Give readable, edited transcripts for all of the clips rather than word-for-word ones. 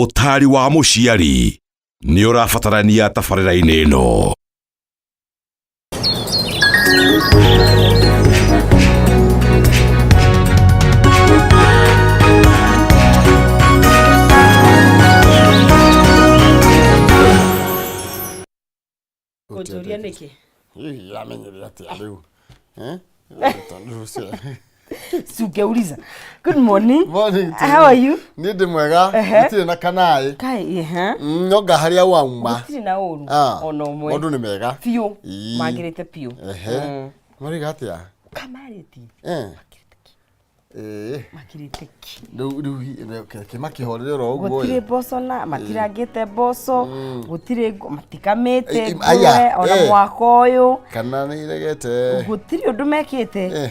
Ũtaari wa mũciari nĩ ũrabatarania tabarĩra-inĩ ĩno. Kũnjũria nĩkĩ? Hihi yamenyire atĩa rĩu? Eh? Tondũ ũcio. Sungeuliza. Good morning. Morning to How are you? Niĩ ndĩ mwega, Ehe. gũtirĩ na kanaĩ. Kai, ehe. No nga harĩa wauma. Gũtirĩ na ũru Ah, ona ũmwe. Maũndũ nĩ mega. Biũ. Ii. Magĩrĩte biũ. Ehe. Mariga atĩa? Kamarĩti. Eh. Ĩĩ. Makirĩte ki. Rĩu rĩu reke makĩhorere oro ũguo. Gũtirĩ mboco na matirangĩte mboco, gũtirĩ matikamĩte Eh, ngũrwe aya, ona eh. mwaka ũyũ. Kana nĩ iregete. Gũtirĩ ũndũ mekĩte. Eh.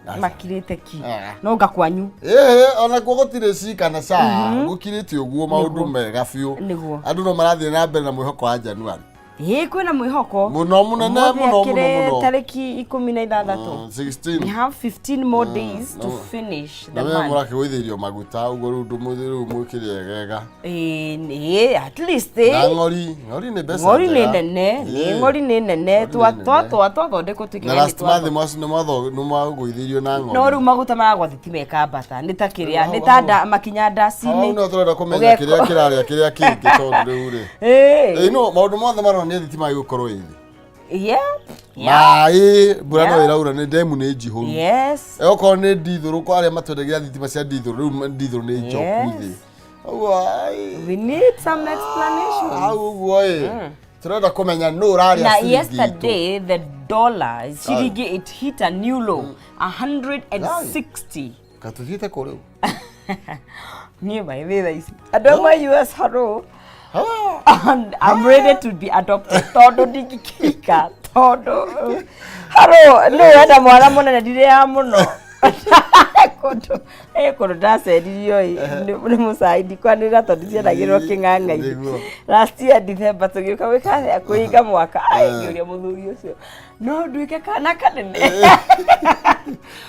Aca. Makirĩte ki. Ah. No nga kwanyu. Ĩĩ, ona kuo gũtirĩ ci kana ca gũkirĩte ũguo maũndũ mega biũ. Nĩguo. Andũ no marathiĩ na mbere na mwĩhoko wa January. Ĩĩ kwĩna mwĩhoko. Mũno mũnene Ũmũthĩ mũno mũno akĩrĩ mũno. tarĩki 16. 16. We have 15 more days to no. finish the Na we month. mũrakĩgũithĩirio maguta ũguo rĩu ndũmũthĩ rĩu mwĩkĩrĩegega. Ĩĩ, nĩ at least ĩ. Na ng'ori, ng'ori nĩ mbeca Ng'ori nĩ njega. nene, nĩ Ĩĩ. ng'ori nĩ nene. Ng'ori nĩ nene. Twathondekwo Na tuĩke last month nĩ mwagũithĩirio na ng'ori. no rĩu maguta maragwa thitima ĩkambata nĩ ta kĩrĩa Hau- nĩ ta hau- makinya Hau ndaci-inĩ no tũrenda kũmenya Ũgeko- kĩrĩa kĩrarĩa kĩrĩa kĩngĩ tondũ rĩu rĩ. Ĩĩ. Ĩĩ no maũndũ mothe maronania thitima ĩgũkorwo ĩ thĩ. Yeah. Maĩ mbura no Yeah. ĩraura nĩ ndemu nĩ njihũru. Yes. Eh, Okorwo nĩ ndithũrũ kwa arĩa matwendagia thitima cia ndithũrũ rĩu ndithũrũ nĩ njoku Yes. thĩ. Ũguo ai, We need some explanation. hau ũguo ĩ tũrenda kũmenya nũ ũrarĩa Na ciringi itũ. yesterday the dollar ciringi it hit a new low 160. Katũthiĩte kũ rĩu? Niĩ maĩ thaa ici. Andũ amwe US hello. And I'm ready to be adopted tondũ ndingĩkĩika tondũ haro nĩ wenda mwana mũnene ndirĩaga mũno kũndũ eh, kũndũ ndaceririo ĩ nĩ mũcai ndikwanĩrĩra tondũ ciendagĩrwo kĩng'ang'a-inĩ Nĩguo. Last year December tũgĩũka gwĩka atĩa kũhinga mwaka ai ngĩũria mũthuri ũcio no nduĩke kana kanene.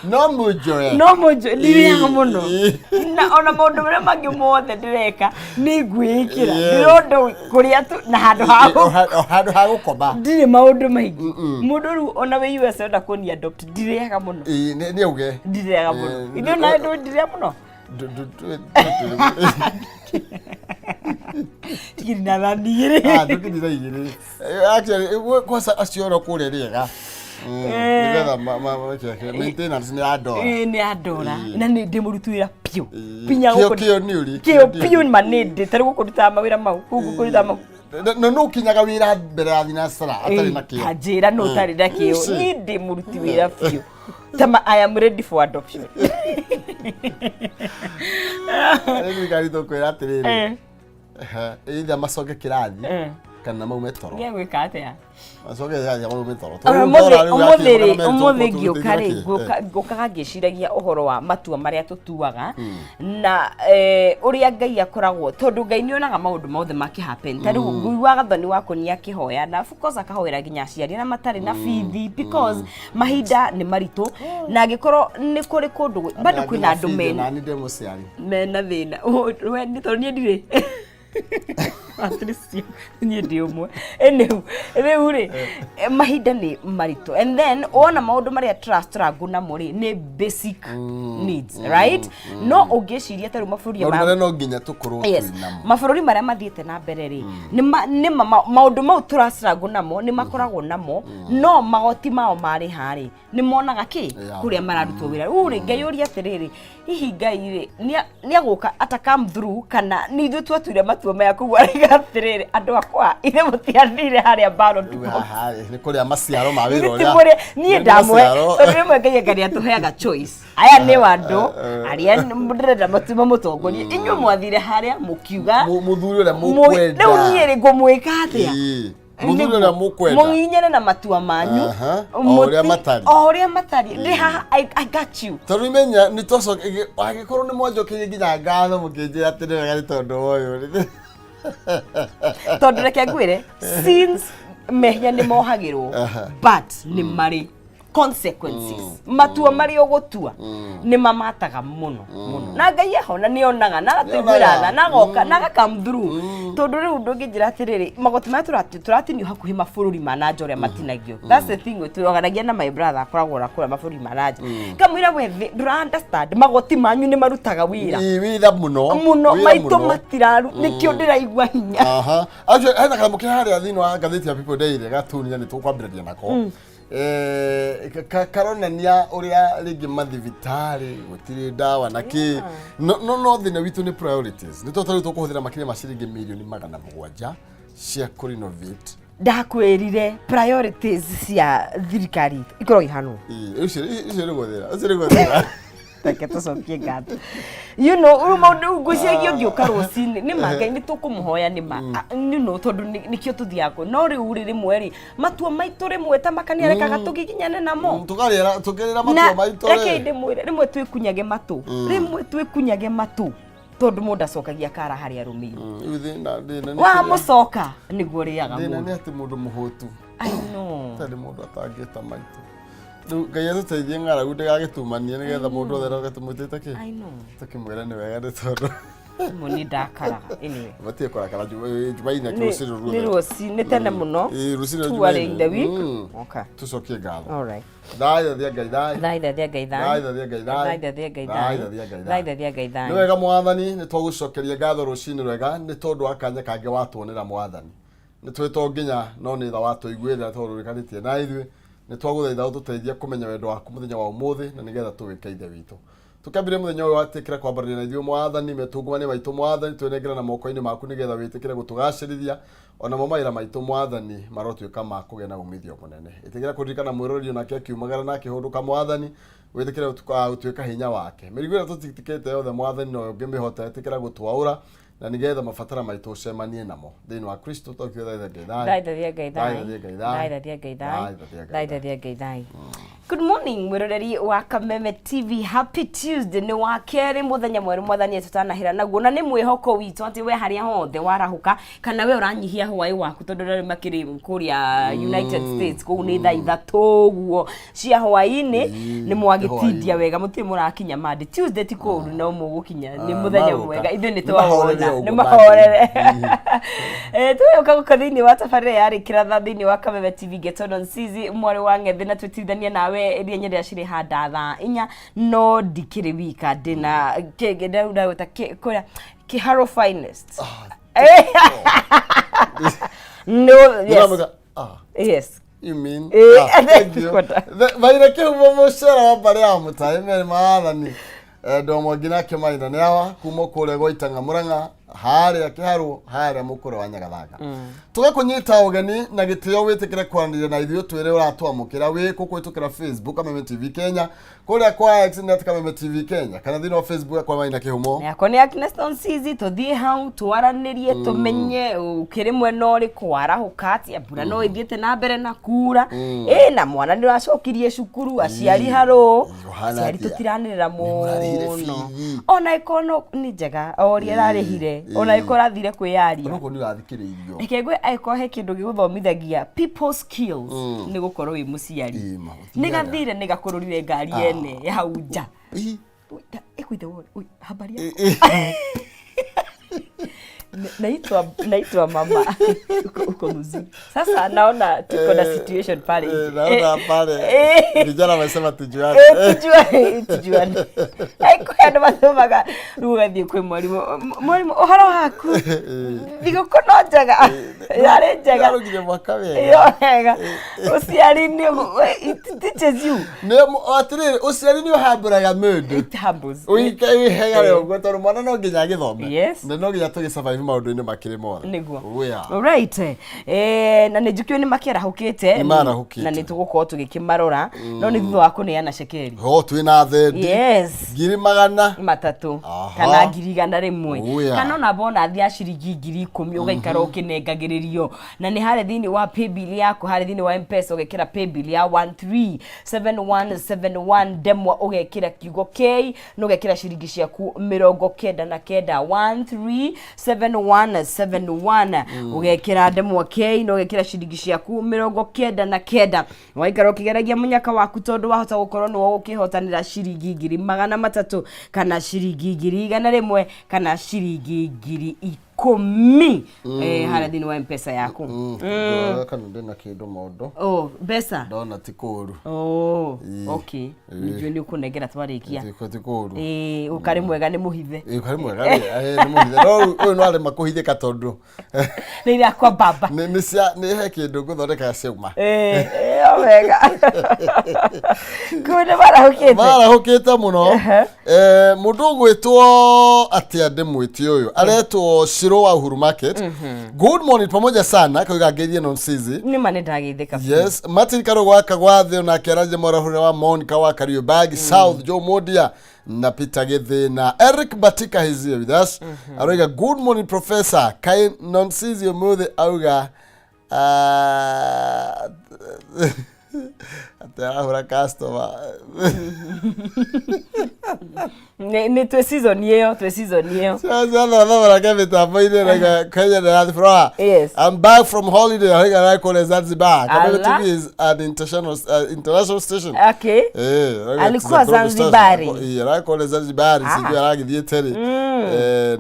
No mũnjoe. No mũnjũ ndirĩaga mũno Ĩĩ. Na ona maũndũ marĩa mangĩ mothe ndĩreka nĩ ngwĩĩkĩra. Yes. Ndĩronda kũrĩa tu na handũ ha O handũ ha gũkoma. Ndirĩ maũndũ maingĩ mũndũ rĩu ona wĩ US enda kũni adopt ndirĩaga mũno. Ĩĩ, nĩ auge. Ndirĩaga mũno. Eh, Ithuĩ nawe ndũ ndirĩa mũno. Tigiri na thani igĩrĩ. Ah, ndũkĩthi thaa igĩrĩ. Eh, actually, eh, kwanza acio oro kũrĩa rĩega. Nĩgetha maintenance nĩ ya ndora. Ĩĩ, nĩ ya ndora. Ĩĩ. Na nĩ ndĩ mũruti wĩra biũ. Ĩĩ. Pinya Kĩo- gũkũ kĩo nĩ ũrĩ, kĩo kĩo nĩ biũ ũrĩ. ma nĩ ndĩ tarĩ gũkũ ndutaga mawĩra mau kũu gũkũ ndutaga mau. Na nũ ũkinyaga wĩra mbere ya thinacara atarĩ na kĩo? Ta njĩra nũ ũtarĩ na kĩo. Ici. Niĩ ndĩ mũruti wĩra biũ tama I am ready for adoption. Rĩu thirikari tũkwĩra atĩrĩrĩ, either macoke kĩrathi kana maume toro. Ngegwĩka atĩa? Macoke kĩrathi maume toro. Ona Tondũ ndora rĩu ũmũthĩ yakĩrwo rĩ kana ũmũthĩ merĩtwo ngĩũka rĩ tũteithio ngũkaga ngĩciragia ũhoro wa matua marĩa tũtuaga na ũrĩa Ngai akoragwo tondũ Ngai nĩ onaga maũndũ mothe makĩ happen. Ta rĩu nguiguaga thoni wa nĩ akĩhoya na of course akahoera nginya aciari arĩa matarĩ na bithi because mahinda nĩ maritũ na angĩkorwo nĩ kũrĩ kũndũ bado kwĩna andũ mena Nani ndĩ mũciari. Mena thĩna. We nĩ tondũ niĩ ndirĩ Patricia, niĩ ndĩ ũmwe. Anywho, rĩu rĩ mahinda nĩ maritũ and then wona maũndũ marĩa tũrastruggle namo rĩ nĩ basic needs, right? No ũngĩciria ta rĩu mabũrũri Maũndũ marĩa no nginya tũkorwo yes twĩ namo. Mabũrũri marĩa mathiĩte na mbere rĩ nĩ maũndũ mau tũrastruggle namo nĩ makoragwo namo no magoti mao marĩha rĩ nĩ monaga kĩ kũrĩa mararutwo wĩra. Rĩu rĩ ngeyũria atĩrĩrĩ, hihi Ngai rĩ nĩ agũka ata come through kana nĩ ithuĩ twatuire matua maya koguo arauga atĩrĩrĩ, andũ akwa ithe mũtiathire harĩa ballot Rĩu box. Haha rĩ, nĩ kũrĩa maciaro ma wĩra Ithuĩ ti ũrĩa. niĩ Nĩ ndamwe maciaro. tondũ rĩmwe Ngai anga nĩ atũheaga choice. Aya nĩ andũ arĩa ndĩrenda matuma mũtongoria inyuĩ mwathire harĩa mũkiuga Mũthuri ũrĩa mũkwenda. Rĩu niĩ rĩ ngũmwĩka atĩa? Ĩĩ. Mũthuri ũrĩa mũkwenda. Mũnginyane na matua manyu. Aha, o ũrĩa matariĩ. O ũrĩa matariĩ ndĩ haha, I got you. Tondũ imenya nĩ twacoka angĩkorwo nĩ mwanjokeirie nginya ngatho mũkĩnjĩra atĩ nĩ wega nĩ tondũ wa ũyũ. Tondũ reke ngwĩre, sins mehia nĩ mohagĩrwo but nĩ marĩ Consequences, matua marĩa ũgũtua nĩ mamataga mũno mũno, na Ngai eho na nĩ onaga na agatũiguĩra tha na agoka na aga come through, tondũ rĩu ndũngĩnjĩra atĩrĩrĩ, magoti maya tũratinio hakuhĩ mabũrũri ma nanja ũrĩa matinagio. That's the thing tũroganagia na my brother akoragwo na kũrĩa mabũrũri ma nanja, ngamwĩra, we thĩ ndũra understand, magoti manyu nĩ marutaga wĩra. Ĩ, wĩra mũno. Mũno. Wĩra Maitũ mũno. matiraru nĩkĩo ndĩraigua hinya. Aha. Actually, hena kanyamũ ke harĩa thĩinĩ wa ngathĩti ya People Daily gatunire nĩ tũkwambĩrĩria nako. Karonania ũrĩa rĩngĩ mathibitarĩ gũtirĩ ndawa na kĩ, no thĩna witũ nĩ priorities. Nĩ tondũ tarĩu tũkũhũthĩra makĩria ma ciringi mirioni 700 cia kũ-renovate. Ndakwĩrire priorities cia thirikari itũ ikoragwo ihanwo. Ĩ, ũcio nĩ gũthĩra, ũcio nĩ gũthĩra. Reke tũcokie ngatho. Rĩu maũndũ ngwĩciragia ũngĩũka rũcinĩ nĩ ma Ngai nĩ tũkũmũhoya nĩ ma. Tondũ nĩkĩo tũthiaga kũ no rĩu rĩ rĩmwe rĩ matua maitũ rĩmwe ta makani arekaga tũgiginyane namo. Tũkarĩra tũkĩrĩra Na matua maitũ reke rĩ. ndĩmwĩre, rĩmwe twĩkunyage matũ, rĩmwe twĩkunyage matũ tondũ mũndũ acokagia kara harĩa arũmĩire. Rĩu thĩna nĩ Wamũcoka nĩguo ũrĩaga thĩna mũndũ. Nĩ atĩ mũndũ mũhũtu I know. tarĩ mũndũ atangĩta maitũ. Rĩu Ngai atũteithie ng'aragu ndĩgagĩtumanie nĩgetha mũndũ othe aroke tũmwĩtĩte kĩ I know. tũkĩmwĩra nĩ wega nĩ tondũ Rĩmwe nĩ ndakaraga. Anyway. Batie kũrakara Jumaine rũcinĩ Nĩ ruothe. rũcinĩ tene mũno. Ĩ, rũcinĩ Too early in the week. Jumaine. Okay. Tũcokie ngatho. All right. Thaithathia Ngai thai. Thaithathia Ngai thai. Thaithathia Ngai thai. Thaithathia Ngai thai. Thaithathia Ngai thai. Thaithathia Ngai thai. Nĩ wega Mwathani, nĩ twagũcokeria ngatho rũcinĩ rwega nĩ tondũ wa kanya kangĩ watuonera. Mwathani, nĩ twĩ to nginya no nĩ tha watũiguĩra tondũ ũrĩkanĩtie na ithuĩ. Nĩ twagũthaitha ũtũteithie kũmenya wendo waku mũthenya wa ũmũthĩ na nĩgetha tũwĩke. Ithe witũ, tũkĩambĩrĩria mũthenya ũyũ watĩkĩra kwambarĩria na ithuĩ. Mwathani, metungumania maitũ, Mwathani, twĩnengera na moko-inĩ maku nĩgetha wĩtĩkĩre gũtũgacĩrithia. Onamo mawĩra maitũ, Mwathani, marotuĩka ma kũgĩa na umithio mũnene. Ĩtĩkĩra kũririkana mwĩroreri onake akiumagara na akĩhũndũka. Mwathani, wĩtĩkĩre gũtuĩka hinya wake. Mĩrigo ĩrĩa tũtitikĩte yothe, Mwathani, no ũngĩmĩhota. Ĩtĩkĩra gũtwaũra na nĩgetha mabatara maitũ ũcemanie namo thĩinĩ wa Kristo twakiũthaitha Ngai thayũ. Thaithathia Ngai thai. Thaithathia Ngai thayũ. Thaithathia Ngai thai. Thaithathia Ngai thayũ. Thaithathia Ngai thai. Good morning mwĩroreri wa Kameme TV, happy Tuesday. Nĩ wa kerĩ, mũthenya mwerũ Mwathani atũtanahĩra naguo, na nĩ mwĩhoko witũ atĩ we harĩa hothe warahũka kana we ũranyihia hwaĩ waku, tondũ rĩu makĩrĩ kũrĩa United States kũu nĩ thaa 3 ũguo cia hwaĩ-inĩ, nĩ mwagĩtindia wega, mũtirĩ mũrakinya Monday. Tuesday ti kũũru, no mũgũkinya nĩ Ah, mũthenya maroka. mwega. Ithuĩ nĩ Nĩ mahorere twawona ũguo nĩ mahorere. Monday. Tũgĩũka gũka thĩinĩ wa tabarĩra ya Rĩkĩra Tha thĩinĩ wa Kameme TV, Getono Nsizi mwarĩ wa ng'ethe, na twĩtithanie nawe iria nyendera cirĩ handa thaa 4, no ndikĩrĩ wika, ndĩna ndagwĩta kũrĩa Kĩharo finest. No, yes. Ndĩramwĩka, ah, Yes. you mean Eh, ah, thank you. kwenda. Maina kĩhumo mũcera wa mbarĩ ya mũtaĩ merĩ maathani ndomo nginake maina nĩ awa kuma kũrĩa gwa Itang'a Mũrang'a harĩa Kĩharũ harĩa mũkũrũ wa Nyagathanga. Tũgakũnyita ũgeni na gĩtĩo wĩtĩkĩre kwaranĩria na ithuĩ, twĩre ũratwamũkĩra wĩ kũ kũhĩtũkĩra Facebook Kameme TV Kenya, kũrĩa kwa X net Kameme TV Kenya, kana thĩinĩ wa Facebook kwa Maina Kĩhumo. Yakwa nĩ Agnes Nsizi. Tũthiĩ hau twaranĩrie tũmenye ũkĩrĩ mwena ũrĩkũ, warahũka atĩa, mbura no ĩthiĩte na mbere na kura ĩ, na mwana nĩ ũracokirie cukuru, aciari harũ. Ũhana Aciari atĩa? tũtiranĩrĩra Nĩmũrarĩhire mũno. bithi? Ona ĩkorwo no nĩ njega o ũrĩa ĩrarĩhire, ona ĩkorwo ũrathire kwĩyaria. Onokorwo nĩ ũrathikĩrĩirio. Reke ngwĩ, angĩkorwo he kĩndũ gĩgũthomithagia people skills nĩ gũkorwo wĩ mũciari. Ĩ, ma, Nĩ ũthiaga. gathire nĩ gakũrũrire ngari ene ya hau nja. Ĩ, Ui, ĩkuite wone. Ui, habari yako? Naitwa mama. Uko mzuri? Sasa naona tuko na situation pale nje. Naona pale vijana wamesema tujuane. Tujuane, tujuane. Kwĩ andũ mathomaga rĩu ũgathiĩ kwĩ mwarimũ, "Mwarimũ, ũhoro waku? Thigũkũ no njega, yarĩ njega." Yarũgire mwaka wega. Ĩyo wega. Ũciari nĩ it teaches you. Atĩrĩrĩ, ũciari nĩ ũhambũraga mũndũ. It humbles. Wĩhegare ũguo tondũ mwana no nginya agĩthome. Yes. Na no nginya tũgĩ survive maũndũ-inĩ makĩrĩ mothe. Nĩguo. Wĩa. Right. Na nĩ njũkĩo nĩ makĩarahũkĩte. Nĩ marahũkĩte. Na nĩ tũgũkorwo tũgĩkĩmarora, no nĩ thutha wa kũneana cekeri. Ho twĩna thendi Yes. ngiri magana 300 Aha. kana 100,000. Oh, yeah. Kana ona bonathi ya ciringi 10,000 ũgaikara ũkĩnengagĩrĩrio, na nĩ harĩa thĩinĩ wa paybill yaku, harĩa thĩinĩ wa Mpesa ũgekĩra paybill ya 137171 ndemwa, ũgekĩra kiugo K na ũgekĩra ciringi ciaku 99, 137171, ũgekĩra ndemwa K na ũgekĩra ciringi ciaku 99, waikara ũkĩgeragia mũnyaka waku, tondũ wahota gũkorwo nĩwe ũkĩhotanĩra ciringi 300,000 kana ciringi 100,000 kana ciringi 10,000 harĩa thĩinĩ wa Mpesa yaku. Ngĩrora kana ndĩna kĩndũ mondo. Oh, mbeca. Ndona ti kũru. Oh, Ĩĩ. okay, nĩnjũĩ nĩ ũkũnengera twarĩkia. Ti kũru. Ĩĩ, ũkarĩ mwega nĩ mũhithe. Ĩĩ, karĩ mwega rĩ, nĩ mũhithe, no ũyũ no arema kũhithĩka tondũ Nĩ irakwa baba. Nĩ cia nĩ he kĩndũ ngũthondeka ciauma. Ĩĩ, ĩyo wega kũu nĩ marahũkĩte. Marahũkĩte mũno. Mũndũ ũgwĩtwo atĩa, ndĩmwĩte ũyũ aretwo Shiro wa Uhuru Market, good morning, pamoja sana, kauga ngeithie Nonsizi. Nĩ ma nĩ ndageithĩka. Yes, Martin Karugo wa Kagwathi onake aranje mwarahũre wa Monica wa Kariobangi South, Joe Modia na Peter Githina, Eric Batika is here with us. Aroiga good morning professor, kai Nonsizi umuthi auga atĩ arahũra customer. Nĩ twĩ season ĩyo, twĩ season ĩyo. Ciatharathamara mĩtambo-inĩ raiga Kenya diaspora. I'm back from holiday, arauga arakũrĩa Zanzibar. Kameme Ala. TV is an international station. Arauga Alikuwa it's a global Zanzibari. station. Arakũrĩa Zanzibari. Ah. Sijui aragĩthiĩ rĩ.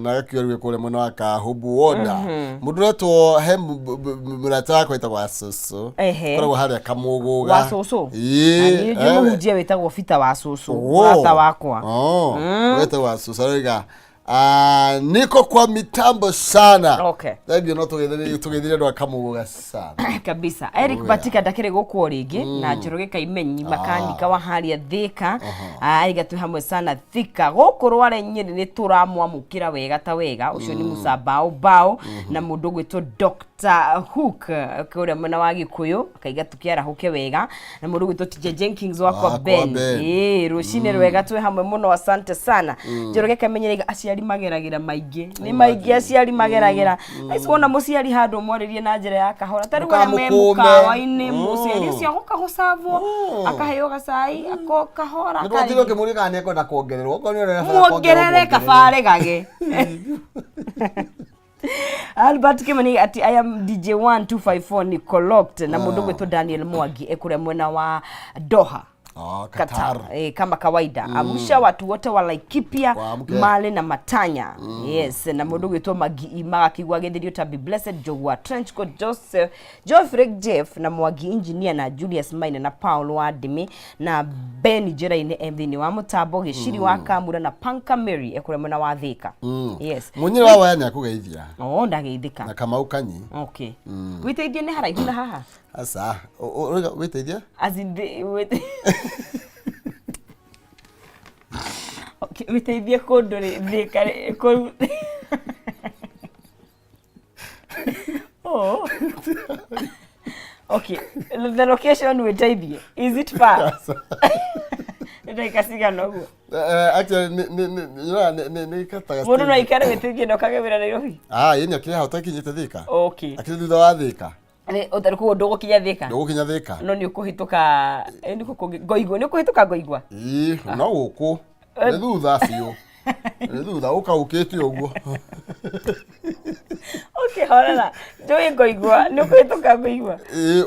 Na agakĩũrio kũrĩa mwena wa Kahubu Wonda. Mũndũ ũretwo he mũrata wakwa wĩtagwo Cũcũ. Koragwo harĩa Kamũgũga. Wa cũcũ. Ĩĩ, Na niĩ mũhunjia wĩtagwo Bita wa cũcũ, mũrata wakwa. Oh, wetagwo cũcũ arauga niko kwa mitambo sana. Thengiũ, no tũgeithĩrie andũ a Kamũgũga sana. Kabisa. Eric Batika ndakĩrĩ gũkũ o rĩngĩ, na Njoroge Kaimenyi makanika wa harĩa Thika aiga twĩ hamwe sana Thika gũkũ Rware Nyĩrĩ, nĩ tũramwamũkĩra wega ta wega. Ũcio nĩ Musa Bao Bao na mũndũ ũgwĩtwo Dr Hook kũrĩa mwena wa Gĩkũyũ, akaiga tũkĩarahũke wega, na mũndũ ũgwĩtwo TJ Jenkins wakwa. Wakwa. Ben. Ben. Ĩĩ, rũcinĩ rwega, twĩ hamwe mũno, asante sana. Njoroge Kaimenyi aiga aciari mageragĩra maingĩ, nĩ maingĩ aciari mageragĩra. Aici wona mũciari handũ mwarĩrie na njĩra ya kahora, ta rĩu arĩa me Ndũkamũkũme. mũkawa-inĩ, mũciari ũcio agoka gũcavwo, akaheo gacai ako kahora. Nĩ twatigwo kĩmũria kana nĩ ekwenda kuongererwo, okorwo nĩ ũrenda. Muongerere kabaregage. Albert Kimani ati I am DJ 1254 Nicoloct, na mũndũ gwĩtwo Daniel Mwangi ekũrĩa mwena wa Doha. Oh, Qatar. Qatar. Kama kawaida, amsha watu wote wa Laikipia. Waamke. Male na Matanya. Yes, na mũndũ gwĩtwo Magi magakigwa gĩthĩrio ta Be Blessed Jogwa Trenchcoat Joseph Geoffrey Jeff na Mwangi Engineer na Julius Maina na Paul wa Ndimi na Ben Njĩra-inĩ e thĩinĩ wa mũtambo Gĩciri wa Kamura na Panka Mary ekũrĩa mwena wa Thika. Yes. Mũnyĩrĩ wa waya nĩ akũgeithia. Oh, ndageithĩka. Na Kamau Kanyi. Okay, wĩteithie nĩ haraihu na haha. Aca, ũrauga wĩteithie? As in the, with okay, wĩteithie kũndũ rĩ Thika rĩ kũu. Oh. Okay, the location wĩteithie, is it far? Nĩ ndagĩka cigana ũguo? Actually nĩ kataga. Mũndũ no aikare wĩteithie na ũkage wĩra Nairobi? Ah, ĩni akĩrĩ hau takinyĩte Thika. Akĩrĩ thutha wa Thika. Nĩ ũtarĩ koguo ndũgũkinya Thika. Ndũgũkinya Thika. No nĩ ũkũhĩtũka, nĩ kũ kũngĩ? Ngoigua nĩ ũkũhĩtũka Ngoigua. Ĩĩ, no gũkũ nĩ thutha biũ, nĩ thutha ũka ũkĩte ũguo. Okay, horera, njũĩ Ngoigua, nĩ ũkũhĩtũka Ngoigua. Ĩĩ,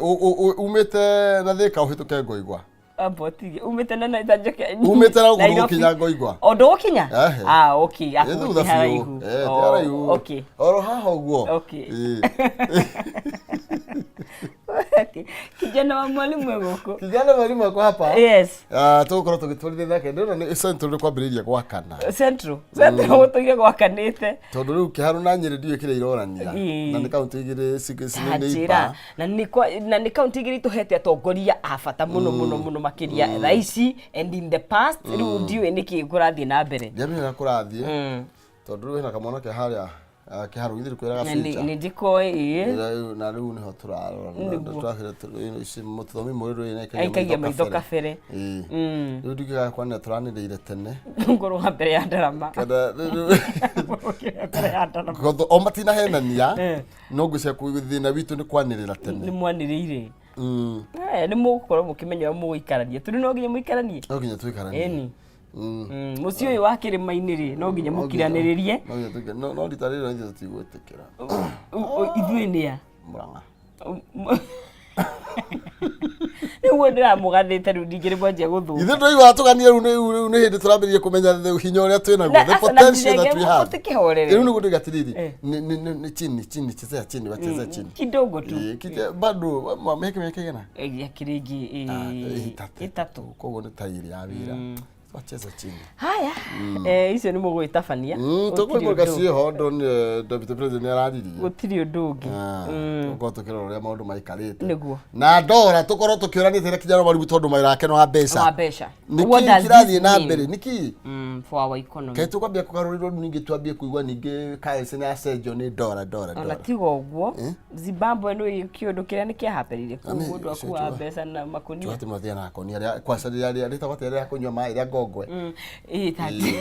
umĩte na Thika ũhĩtũke Ngoigua. Ambotige umĩte na njoke. Umĩte na gũkũ. Nairobi. Ndũgũkinya Ngoigua. O ndũgũkinya. Ehe. Ah, okay. Ĩ thutha Akuti biũ. haraihu. Ĩ, ti Oh, haraihu. Oro haha ũguo. Okay. Ĩĩ. Okay. Kijana wa mwalimu e gũkũ. Kijana mwalimu ako hapa. Yes. Ah, tũgũkorwo tũgĩtwarithia nake, ndĩrona nĩ Central nĩ kwambĩrĩria gwakana. Central, Central gũtũire gwakanĩte. Tondũ rĩu Kĩharu na Nyĩrĩ ndiũĩ kĩrĩa ironania. Na nĩ kaũntĩ igĩrĩ Ta nĩ njĩra iba. Na nĩ kaunti igĩrĩ itũhete atongoria a bata mũno mũno mũno makĩria thaa ici and in the past. Rĩu ndiũĩ nĩkĩ kũrathiĩ na mbere. Ndiamenya ũrĩa kũrathiĩ, tondũ rĩu hena kamwana ke harĩa Kĩharo githĩ kwĩraga Na nĩ future. nĩ njĩkoĩ ĩĩ. Na rĩu nĩho tũrarora. Nĩguo. Twakĩra ici mũthomi mũrĩrũ ĩĩ Aikagia maitho kabere. Ĩĩ. Rĩu ndingĩgaga kwanĩrĩra tũranĩrĩire tene. Ngorwo wa mbere ya ndarama. Kana rĩu Mbere ya ndarama. Gotho o matinahenania Eh. no ngwĩciria thĩna witũ nĩ kwanĩrĩra tene. Nĩ mwanĩrĩire. Eh, nĩ mũgũkorwo mũkĩmenya ũrĩa mũgũikarania. Tondũ no nginya mũikaranie. No nginya tũikaranie. Ĩni. Mũciĩ ũyũ wa kĩrĩma-inĩ rĩ, no nginya mũkiranĩrĩrie. No nginya no rita rĩrĩ ithuĩ tũtigwĩtĩkĩra. Ithuĩ nĩ a? Mũrang'a. Nĩguo ndĩramũganĩte rĩu ningĩ nĩmwanjia gũthũka. Ithuĩ tũraigua tũganie rĩu rĩu nĩ hĩndĩ tũrambĩrĩria kũmenya hinya ũrĩa twĩ naguo, the potential that we have. Mũtikĩhorere. Rĩu nĩguo ndĩga atĩrĩrĩ, Eh. nĩ chini chini, chezea chini, wachezea chini. Kidogo tu. Ĩĩ, bado mĩaka mĩaka igana? Gĩakĩrĩngĩ Ĩtatũ. ĩtatũ. Koguo nĩ ta ĩrĩ ya wĩra. Wacheza chini. Haya, icio nĩ mũgwĩtabania. Gũtirĩ Tũkũigua ũndũ- ciĩho ndonire deputy president nĩ araririe. Gũtirĩ ũndũ ũngĩ. Tũkorwo tũkĩrora ũrĩa maũndũ maikarĩte Nĩguo. Na ndora tũkorwo tũkĩũranĩte na kijana maribu tondũ mairakeno wa mbeca. Wa mbeca. Nĩkĩ What does kĩrathiĩ this na mean? mbere nĩkĩ? For our economy. Kaĩ tũkwambia kũgarũrĩrwo ningĩ twambie kũigua ningĩ currency nĩ yacenjio nĩ ndora ndora Ona ndora. tiga ũguo, Zimbabwe nĩ kĩũndũ kĩrĩa nĩ kĩahamberire kũu Ami, mũndũ ũcio akuaga njũa. mbeca na makonia. Tuatĩ mathiaga na akonia rĩa kwaca rĩrĩa rĩtagwo atĩa rĩa kũnyua maĩ rĩa ngongwe. Ĩĩ tati.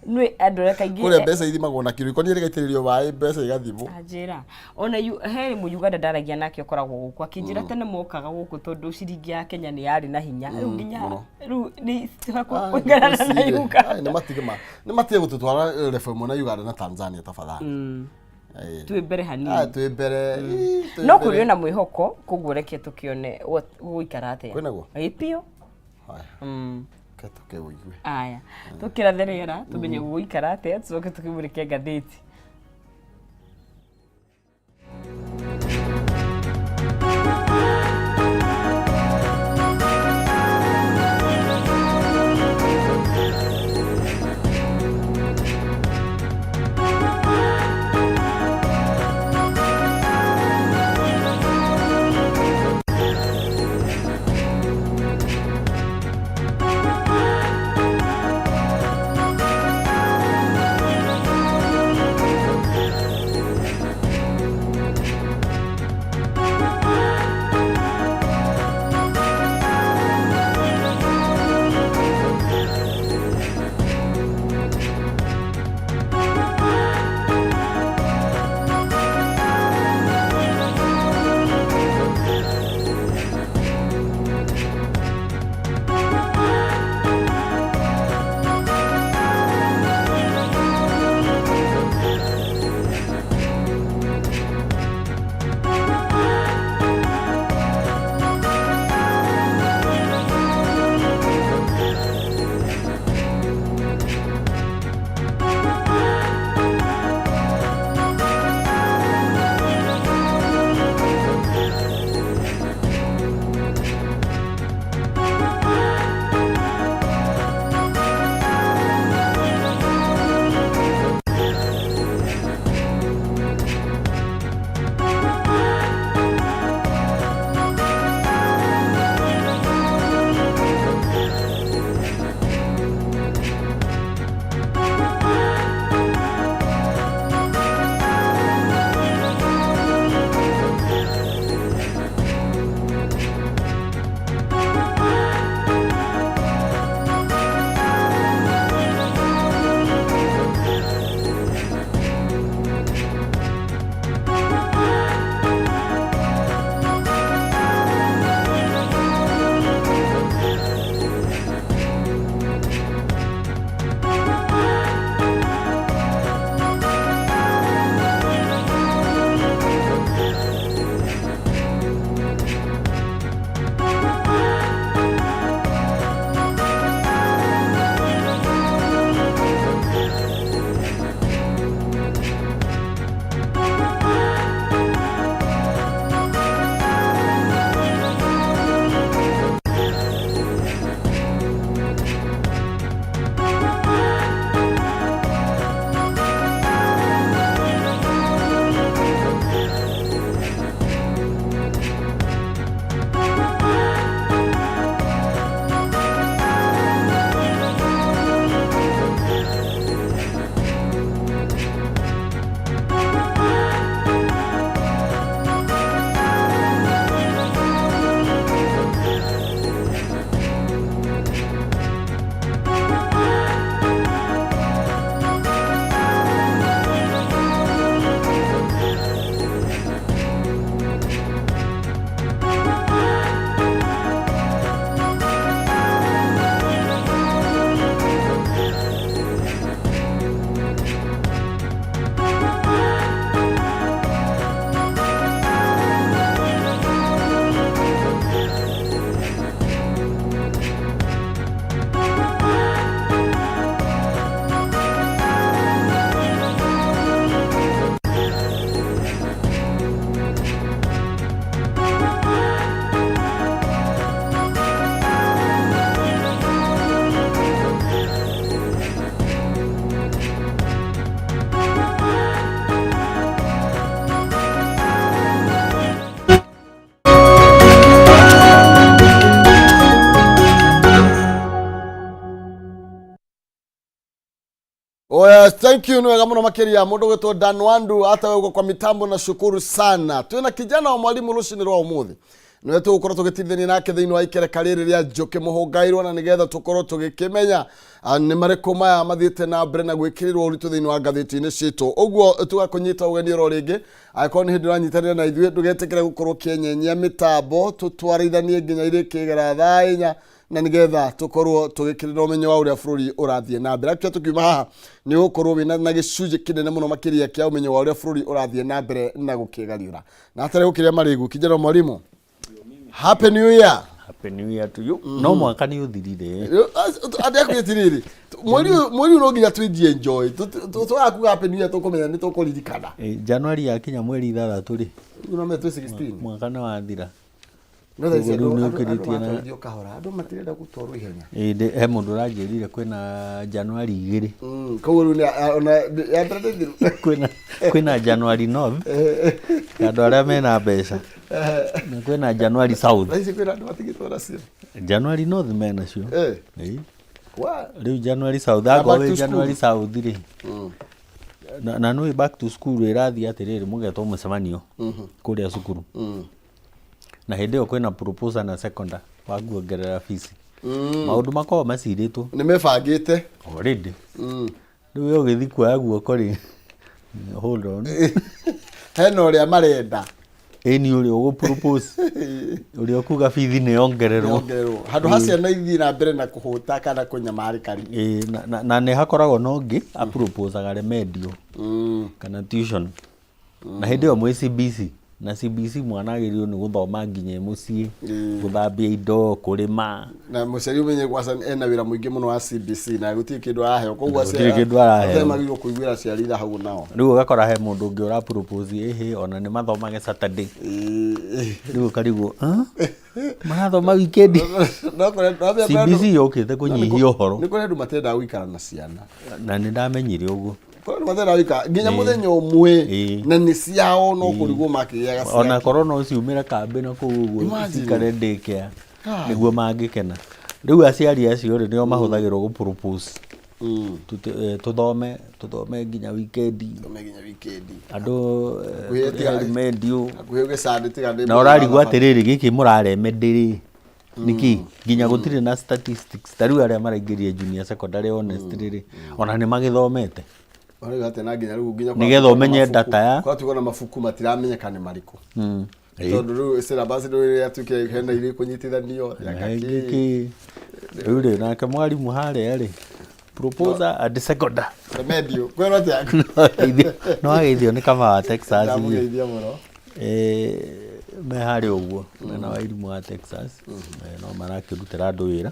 Nĩ andũ arĩa kaingĩ Kũrĩa mbeca ithimagwo na kiro ikonia rĩgaitĩrĩrio maĩ mbeca igathimwo. Anjĩra ona he mũyuganda ndaragia nake ũkoragwo gũkũ akĩnjĩra tene mokaga gũkũ tondũ ciringi ya Kenya nĩ yarĩ na hinya rĩu nginya Mũno. rĩu nĩ kũringana na Uganda. Nĩ matige ma nĩ matige gũtũtwara level ĩmwe na Uganda na Tanzania tafadhali. Twĩ mbere hanini. Twĩ mbere. Ii, twĩ No mbere. kũrĩ ona mwĩhoko koguo reke tũkĩone gũgũikara atĩa. Kwĩnaguo? Ĩ biũ. Haya, reke tũkĩũigue. Aya, tũkĩrathe rĩera tũmenye gũgũikara atĩa tũcoke tũkĩmũrĩke ngathĩti. Thank you, nĩ wega mũno makĩria mũndũ gwĩtwo Dan Wandu hata wewe uko kwa mitambo na shukuru sana. Twĩna kijana wa mwalimu rũcinĩ rwa ũmũthĩ nĩwe tũgũkorwo tũgĩtithania nake thĩinĩ wa ikereka rĩrĩ rĩa njũkĩ mũhũngairwo na nĩgetha tũkorwo tũgĩkĩmenya nĩ marĩkũ maya mathiĩte na mbere na gwĩkĩrĩrwo ũritũ thĩinĩ wa ngathĩti-inĩ citũ. Ũguo tũgakũnyita ũgeni oro rĩngĩ, angĩkorwo nĩ hĩndĩ ũranyitanĩra na ithuĩ, ndũgetĩkĩre gũkorwo ũkĩenyenyia mĩtambo, tũtwarithanie nginya irĩkĩgera thaa 4 na nigetha tukorwo tugikirira umenyo wa uria bururi urathie na mbere. Actually tukiuma haha ni ugukorwo wina na gicunjĩ kinene muno makiria kia umenyo wa uria bururi urathie na mbere na gukigariura na hatarĩ gukiria marigu. Kijana mwalimu, happy new year. Happy New Year to you. No mwaka nĩ ũthirire. Andĩ akwĩtirĩrĩ, mweri ũyũ no nginya twinjie enjoy twakuga happy new year, tũkũmenya nĩ tũkũririkana. January yakinya mweri 6 rĩ, no me twĩ 16. Mwaka nĩ wathira. No thaa ici Ũguo rĩu andũ nĩ andũ- andũ ũkĩrĩtie na- maratwarithio kahora, andũ matirenda gũtwarwo ihenya. He mũndũ ũranjĩrire kwĩna January 2. Koguo rĩu ona ya mbere nĩ thiru. Kwĩna January North ya andũ arĩa mena mbeca na kwĩna January South. Thaa ici kwĩna andũ matigĩtwo nacio. January North menacio. Rĩu January South Na akorwo back wĩ to school. January South rĩ, na nĩ back to school ĩrathiĩ atĩrĩrĩ, mũgetwo mũcemanio kũrĩa cukuru na hĩndĩ ĩyo kwĩna proposal na seconder wa kuongerera fees, maũndũ makoragwo macirĩtwo. Nĩ mebangĩte. Already. Rĩu we ũgĩthiĩ kuoya guoko rĩ, hold on. Hena ũrĩa marenda. Ĩni ũrĩa ũgũ propose, ũrĩa ũkuga bithi nĩ yongererwo. Yongererwo handũ ha ciana ithiĩ na mbere na kũhũta kana kũnyamarĩka rĩ. Ĩ, na nĩ hakoragwo na ũngĩ aproposaga remedial kana tuition na hĩndĩ ĩyo mwĩ CBC, na CBC mwana agĩrĩirwo nĩ gũthoma nginya e mũciĩ, gũthambia indo, kũrĩma. Na mũciari ũmenye gwaca ena wĩra mũingĩ mũno wa CBC na gũtirĩ kĩndũ araheo, koguo Gũtirĩ kĩndũ araheo. aciari magĩrĩirwo kũiguĩra aciari tha hau nao. Rĩu ũgakora he mũndũ ũngĩ ũra propose ĩhĩ ona nĩ mathomage Saturday. Rĩu ũkarigwo, "Huh? Marathoma weekend?" No kũrĩ- no kũrĩ CBC yũkĩte kũnyihia ũhoro. Nĩ kũrĩ andũ matendaga gũikara na ciana. Na nĩ ndamenyire ũguo. Kũrĩ andũ matendaga gũikara nginya mũthenya ũmwe na nĩ ciao, no kũrigwo makĩgĩaga Ona ciake. korwo no ciumĩre kambĩ na kũu ũguo Imagine. cikare daycare nĩguo mangĩkena. Rĩu aciari acio rĩ, nĩo mahũthagĩrwo gũ propose tũthome nginya weekend. Thome nginya weekend. Andũ Hakuhĩ tũrĩhe remedial. Hakuhĩ ũgĩcandĩ tiga nĩ Na ũrarigwo atĩrĩrĩ, gĩkĩ mũraremedy rĩ nĩkĩ nginya gũtirĩ na statistics? Ta rĩu arĩa maraingĩrire junior secondary, honestly rĩ, ona nĩ magĩthomete? Ũrauga atĩa na nginya rĩu nginya Nĩgetha ũmenye data ya- kwatuĩka na mabuku matiramenyeka nĩ marĩkũ, tondũ rĩu syllabus rĩu yatuĩkire hena irĩ kũnyitithanio Gĩkĩ rĩu rĩ, nake mwarimũ harĩa rĩ, proposer and seconder. Remedial kwĩrwo atĩa? No ageithio nĩ kama wa Texas rĩ. Ndamũgeithia mũno. Me harĩa ũguo mena wairimũ wa Texas, no marakĩrutĩra andũ wĩra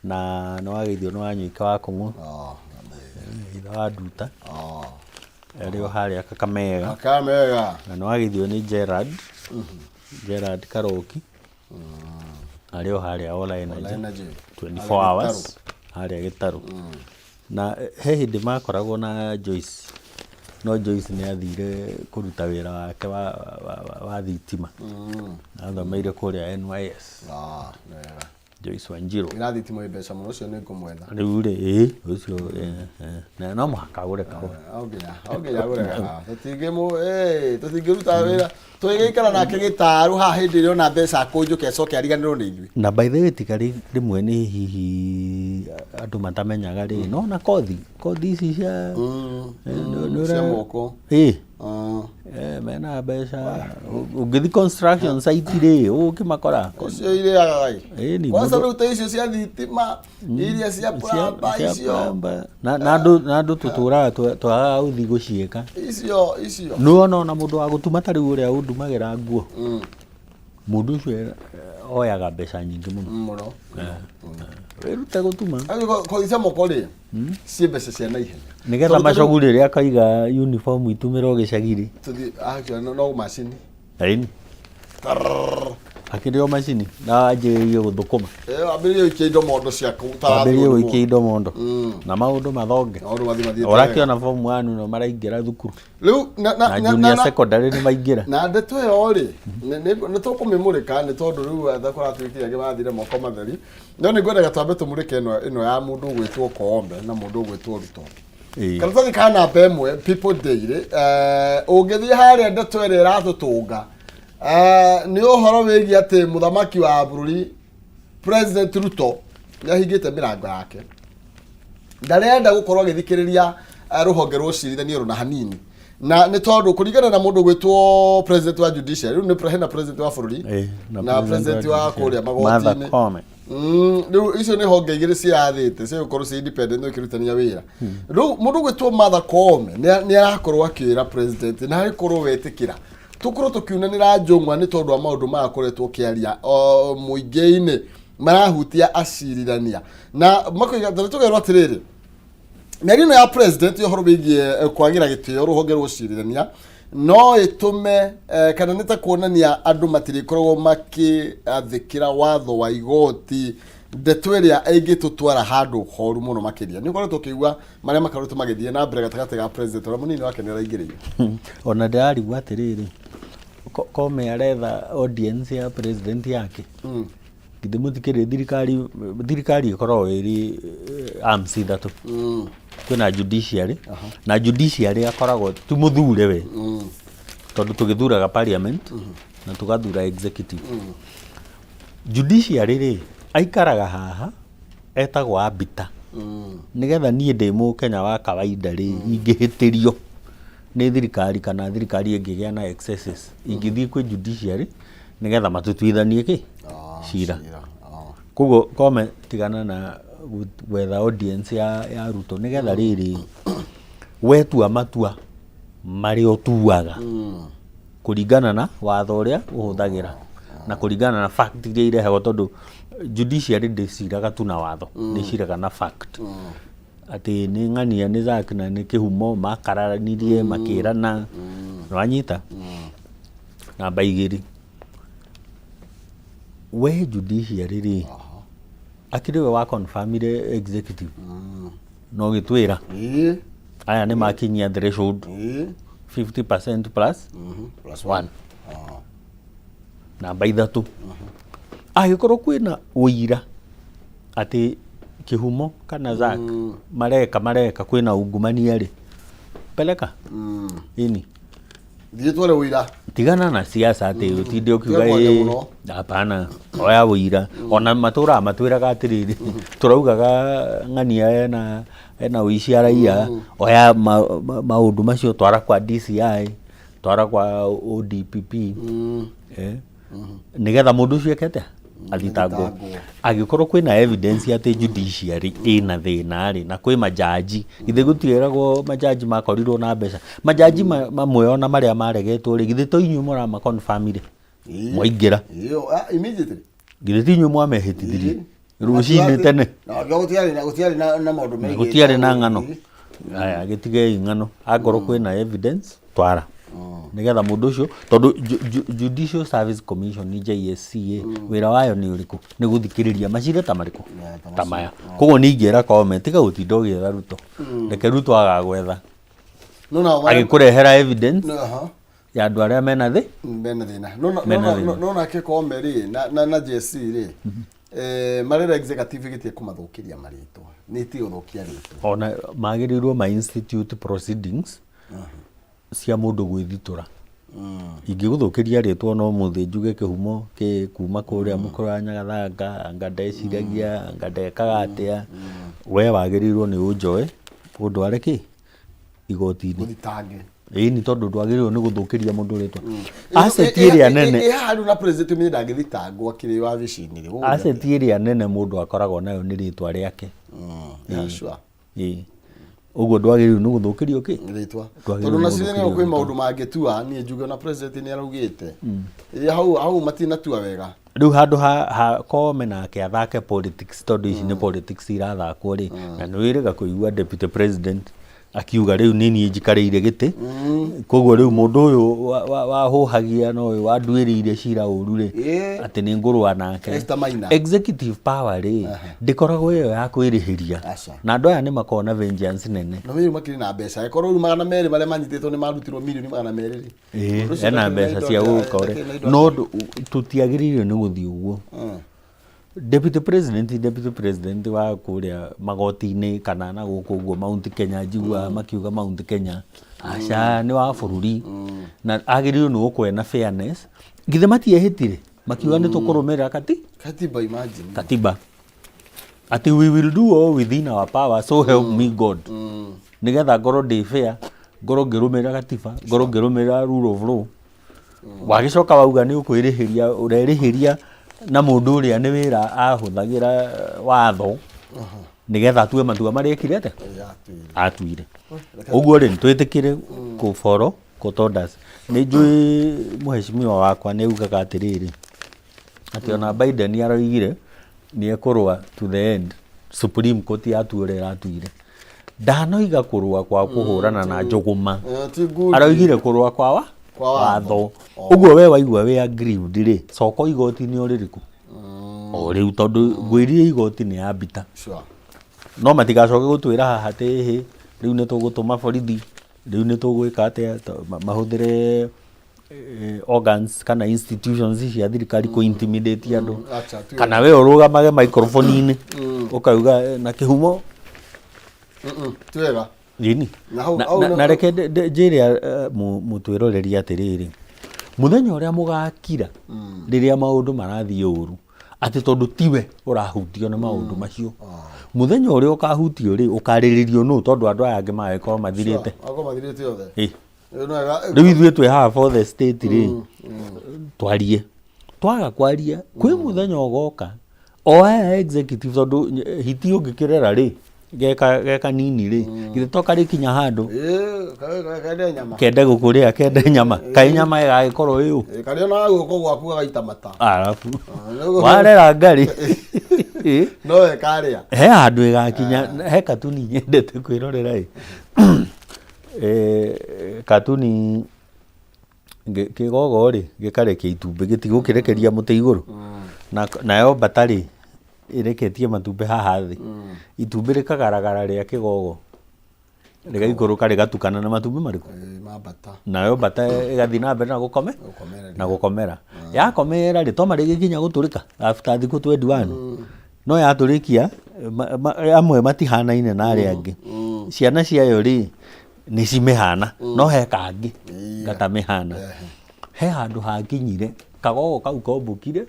na nĩ wageithio nĩ Wanyũika wa Kũng'ũ, ithe wa Nduta, arĩ o harĩa Kakamega. Kakamega. Na nĩ wageithio nĩ Gerard Karoki, arĩ o harĩa Ola Energy. Energy. 24 hours harĩa Gĩtarũ. Na he hĩndĩ makoragwo na Joyce, no Joyce nĩ athire kũruta wĩra wake wa thitima, athomeire kũrĩa NYS. Ah, nĩ wega. Joyce Wanjiru. Wĩra thitima wĩ mbeca mũno, ũcio nĩ ngũmwetha. Rĩu rĩ, ĩ ũcio na no mũhaka agũre kahũa. No nginya agũre kahawa, tũtingĩruta wĩra tũgĩikara nake gĩtarũ haha hĩndĩ ĩrĩa ona mbeca akũnjũke acoke ariganĩrwo nĩ ithuĩ. Na by the way, tiga rĩmwe nĩ hihi andũ matamenyaga rĩ, no na kothi ici cia nĩ Cia moko. Mena mbeca. Ũngĩthi construction site rĩ, ũkĩmakora. Ũcio irĩaga Ĩni, kwanza. Mũndũ- Rĩu ta icio cia thitima, iria cia plumber cia icio. plumber. Na andũ tũtũraga twagaga gũthiĩ gũciĩka. Icio. Nĩ wona ona mũndũ wa gũtuma, ta rĩu ũrĩa ũndumagĩra nguo, mũndũ ũcio oyaga mbeca nyingĩ mũno. Mũno. Wĩrute gũtuma. Kothi cia moko rĩ, ciĩ mbeca cia naihenya. Nĩgetha Tondũ macogu rĩrĩa akaiga uniform itumĩrwo gĩcagi rĩ. Tũthiĩ actually no macini. Ĩni akĩrĩ o macini na anjĩrĩrie gũthũkũma. Ambĩrĩrie gũikia indo mondo ciaku. Ambĩrĩrie gũikia indo mondo na maũndũ mathonge. Maũndũ mathiĩ mathiĩte. Ũrakĩona form 1 no maraingĩra thukuru. Rĩu na junior secondary nĩ maingĩra. Na ndeto ĩyo rĩ, nĩ tũkũmĩmũrĩka nĩ tondũ rĩu tha kũratuĩkire angĩ mathire moko matheri, no nĩ ngwendaga twambe tũmũrĩke ĩno ya mũndũ ũgwĩtwo Koome na mũndũ ũgwĩtwo Ruto. Karatathi ka namba ĩmwe, People Daily, ũngĩthiĩ harĩa ndeto ĩrĩa ĩratũtũnga nĩ ũhoro wĩgiĩ atĩ mũthamaki wa bũrũri President Ruto nĩ ahingĩte mĩrango yake, ndarenda gũkorwo agĩthikĩrĩria rũhonge rwa ũcirithania rũna hanini, na nĩ tondũ kũringana na mũndũ gwĩtwo president wa judiciary, rĩu nĩ hena president wa bũrũri na president wa kũrĩa Martha magoti-inĩ. Koome. Rĩu icio nĩ honge igĩrĩ ciathĩte cia gũkorwo ciĩ independent no ikĩrutania wĩra. Rĩu mũndũ gwĩtwo Martha Koome nĩ arakorwo akĩra president na agĩkorwo wetĩkĩra tũkorwo tũkiunanĩra njũng'wa nĩ tondũ wa maũndũ maya akoretwo ũkĩaria o, mũingĩ-inĩ marahutia acirithania na makoiga tũkerwo atĩrĩrĩ, mĩario ĩno ya president ya ũhoro wĩgiĩ kwagĩra gĩtĩo rũhonge rwa ũcirithania no ĩtũme kana nĩ ta kuonania andũ matirĩkoragwo makĩathĩkĩra watho wa igoti, ndeto ĩrĩa ĩngĩtũtwara handũ horu mũno makĩria. Nĩ ũkoretwo ũkĩigua marĩa makoretwo magĩthiĩ na mbere gatagatĩ ga president ũrĩa mũnini wake nĩ araingĩrĩire. Ona ndĩrarigwo atĩrĩrĩ, Koome aretha audience ya president yake. Githĩ mũtikĩrĩ thirikari? Thirikari ĩkoragwo ĩrĩ arms ithatũ. Kwĩna judiciary, na judiciary akoragwo ti mũthure we, tondũ tũgĩthuraga parliament na tũgathura executive. Judiciary rĩ, aikaraga haha etagwo arbiter, nĩgetha niĩ ndĩ mũkenya wa kawaida rĩ, ingĩhĩtĩrio nĩ thirikari kana thirikari ĩngĩgĩa na excesses, ingĩthiĩ kwĩ judiciary nĩgetha matũtuithanie kĩ cira. Koguo Koome, tigana na gwetha audience ya Ruto, nĩgetha rĩrĩ wetua matua marĩa ũtuaga kũringana na watho ũrĩa ũhũthagĩra na kũringana na fact iria irehagwo, tondũ judiciary ndĩciraga tu na watho, ndĩciraga na fact atĩ nĩ ng'ania nĩ Zack na nĩ kĩhumo makararanirie makĩrana. Nĩwanyita? Namba igĩrĩ, we judiciary rĩ, akĩrĩ we wa confirmire executive no gĩtwĩra aya nĩ makinyia threshold 50% plus plus one. Namba ithatũ, angĩkorwo kwĩna ũira atĩ kĩhumo kana Zack mareka kwĩna ungumania rĩ, peleka ini. Thiĩ tware ũira. Tigana na siasa atĩ ũtinde ũkiuga. Tiga kwaria "Ĩ, mũno." Hapana, oya ũira. Ona matũraga matwĩraga atĩrĩrĩ, tũraugaga ng'ania ena ũici araia, oya maũndũ macio, twara kwa DCI, twara kwa ODPP, nĩgetha mũndũ ũcio eke atĩa? Athitangwo. Athitangwo. Angĩkorwo kwĩna evidence atĩ judiciary ĩna thĩna rĩ, na kwĩ majaji, githĩ gũtirĩragwo majaji makorirwo na mbeca? Majaji mamwe ona marĩa maregetwo rĩ, githĩ to inyuĩ mũramaconfirmire mwaingĩra? Ĩyo, immediately. Githĩ ti inyuĩ mwamehĩtithirie rũcinĩ tene? Na gũtiarĩ na maũndũ megiĩ Gũtiarĩ na ng'ano. Aya, gĩtigei ng'ano. Angorwo kwĩna evidence, twara nĩgetha mũndũ ũcio, tondũ Judicial Service Commission, JSC, wĩra wayo nĩ ũrĩkũ? Nĩ gũthikĩrĩria macira ta marĩkũ? Ta maya. Koguo nĩ ingĩra Koome, tiga gũtinda ũgĩetha Ruto, reke Ruto agagwetha No na agĩkũrehera evidence No, aha. ya andũ arĩa mena thĩ mena thĩna. No Mena thĩna. No nake Koome rĩ na JSC rĩ, marera executive ĩgĩtie kũmathũkĩria marĩtwa, nĩ ĩtige gũthũkia rĩtwa. Ona magĩrĩirwo ma institute proceedings cia mũndũ gwĩthitũra. Ingĩgũthũkĩria rĩtwa no mũthĩ njuge kĩhumo kĩ kuma kũrĩa mũkũrũ wa Nyagathanga, anga ndeciragia, anga ndekaga atĩa, we wagĩrĩirwo nĩ ũnjoe ũndware kĩ igoti-inĩ. Gũthitange. Ĩni, tondũ ndwagĩrĩirwo nĩ gũthũkĩria mũndũ rĩtwa. Asset ĩrĩa nene Ĩ haha rĩu na president ũmenye ndangĩthitangwo akĩrĩ wabici-inĩ rĩ, gũgũthiĩ Asset ĩrĩa nene mũndũ akoragwo nayo nĩ rĩtwa rĩake. Yeah, sure. Ĩĩ, ũguo ndwagĩrĩirwo nĩ gũthũkĩrio kĩ rĩtwa. Ndwagĩrĩirwo Tondũ na nĩ cithenya gũthũkĩrio kwĩ rĩtwa. maũndũ mangĩtua niĩ njuge ona president nĩ araugĩte. Ĩ, hau hau matinatua wega. Rĩu handũ ha Koome nake athake politics, tondũ ici nĩ politics irathakwo rĩ, na nĩ wĩrĩga kũigua deputy president akiuga rĩu nĩ niĩ njikarĩire gĩtĩ, koguo rĩu mũndũ ũyũ wahũhagia na ũyũ wanduĩrĩire cira ũru rĩ, atĩ nĩ ngũrũa nake. Esther Maina. Executive power rĩ, ndĩkoragwo ĩyo ya kwĩrĩhĩria. Aca. Na andũ aya nĩ makoragwo na vengeance nene. Na rĩu makĩrĩ na mbeca, ĩkorwo rĩu 200 marĩa manyitĩtwo nĩ marutirwo mirioni 200 rĩ. Ĩĩ, Mũndũ ũcio ena ndakĩrĩ na mbeca indo cia gũka ndakĩrĩ na ũrĩa indo. No tũtiagĩrĩire nĩ gũthiĩ ũguo. Deputy president, deputy president wa kũrĩa magoti-inĩ kana na gũkũ ũguo Mount Kenya, njiguaga makiuga Mount Kenya, aca, nĩ wa bũrũri na agĩrĩirwo nĩ gũkorwo na fairness. Githĩ matiehĩtire makiuga nĩ tũkũrũmĩrĩra kati Katiba, imagine. Katiba, atĩ we will do all within our power, so help me God, nĩgetha ngorwo ndĩ fair, ngorwo ngĩrũmĩrĩra katiba, ngorwo ngĩrũmĩrĩra rule of law. Wagĩcoka wauga nĩ ũkwĩrĩhĩria, ũrerĩhĩria na mũndũ ũrĩa nĩ wĩra ahũthagĩra watho nĩgetha atue matua marĩa ekire atĩa? Atuire. Atuire ũguo rĩ, twĩtĩkĩre kũ follow court orders. Nĩ njũĩ mũheshimiwa wakwa nĩ augaga atĩrĩrĩ, atĩ ona Biden aroigire nĩ ekũrũa to the end, Supreme Court yatua ũrĩa ĩratuire. Ndanoiga kũrũa kwa kũhũrana na njũgũma. Eh, ti good. Aroigire kũrũa kwa wa Kwa watho. Watho. Ũguo we waigua wĩ aggrieved rĩ, coka igoti-inĩ o rĩrĩkũ o rĩu, tondũ ngwĩrire igoti nĩ ambita. No matigacoke gũtwĩra haha atĩ ĩhĩ, rĩu nĩ tũgũtũma borithi, rĩu nĩ tũgwĩka atĩa, mahũthĩre organs kana institutions cia thirikari kũ intimidate andũ. Acha, tu. Kana we ũrũgamage microphone-inĩ ũkauga na kĩhumo. Ti wega. Ĩni. Na hau- Na- hau na reke njĩre mũtwĩroreri atĩrĩrĩ, mũthenya ũrĩa mũgakira rĩrĩa maũndũ marathiĩ ũru, atĩ tondũ tiwe ũrahutio nĩ maũndũ macio, mũthenya ũrĩa ũkahutio rĩ, ũkarĩrĩrio nũ? Tondũ andũ aya angĩ magagĩkorwo mathirĩte. Akorwo mathirĩte othe. Ĩ. Rĩu no wega. Rĩu ithuĩ twĩ haha for the state rĩ, twarie. Twaga kwaria, kwĩ mũthenya ũgoka o aya executive, tondũ hiti ũngĩkĩrera rĩ, geka nini rĩ, githĩ to karĩkinya handũ? Ĩ, kende nyama. Kende gũkũrĩa, kende nyama. Kaĩ nyama ĩgagĩkorwo ĩũ? Ĩ, karĩonaga guoko gwaku gagaita mata. Arabu Nĩguo- warera ngarĩ. Ĩ, no we karĩa. He handũ ĩgakinya. He katuni nyendete kwĩrorera ĩ. Katuni kĩgogo rĩ, gĩkarekia itumbĩ, gĩtigũkĩrekeria mũtĩ igũrũ. Nayo mbata rĩ, ĩreketie matumbĩ haha thĩ. Itumbĩ rĩkagaragara rĩa kĩgogo, rĩgaikũrũka, rĩgatukana na matumbĩ marĩkũ? Ĩ, ma mbata. Nayo mbata ĩgathiĩ na mbere na gũkome. Gũkomera. Na gũkomera. Yakomera rĩ, toma rĩgĩkinya gũtũrĩka after thikũ 21, no yatũrĩkia amwe matihanaine na arĩa angĩ. Ciana ciayo rĩ, nĩ cimĩhana, no he kangĩ gatamĩhana. He handũ hakinyire kagogo kau kombũkire.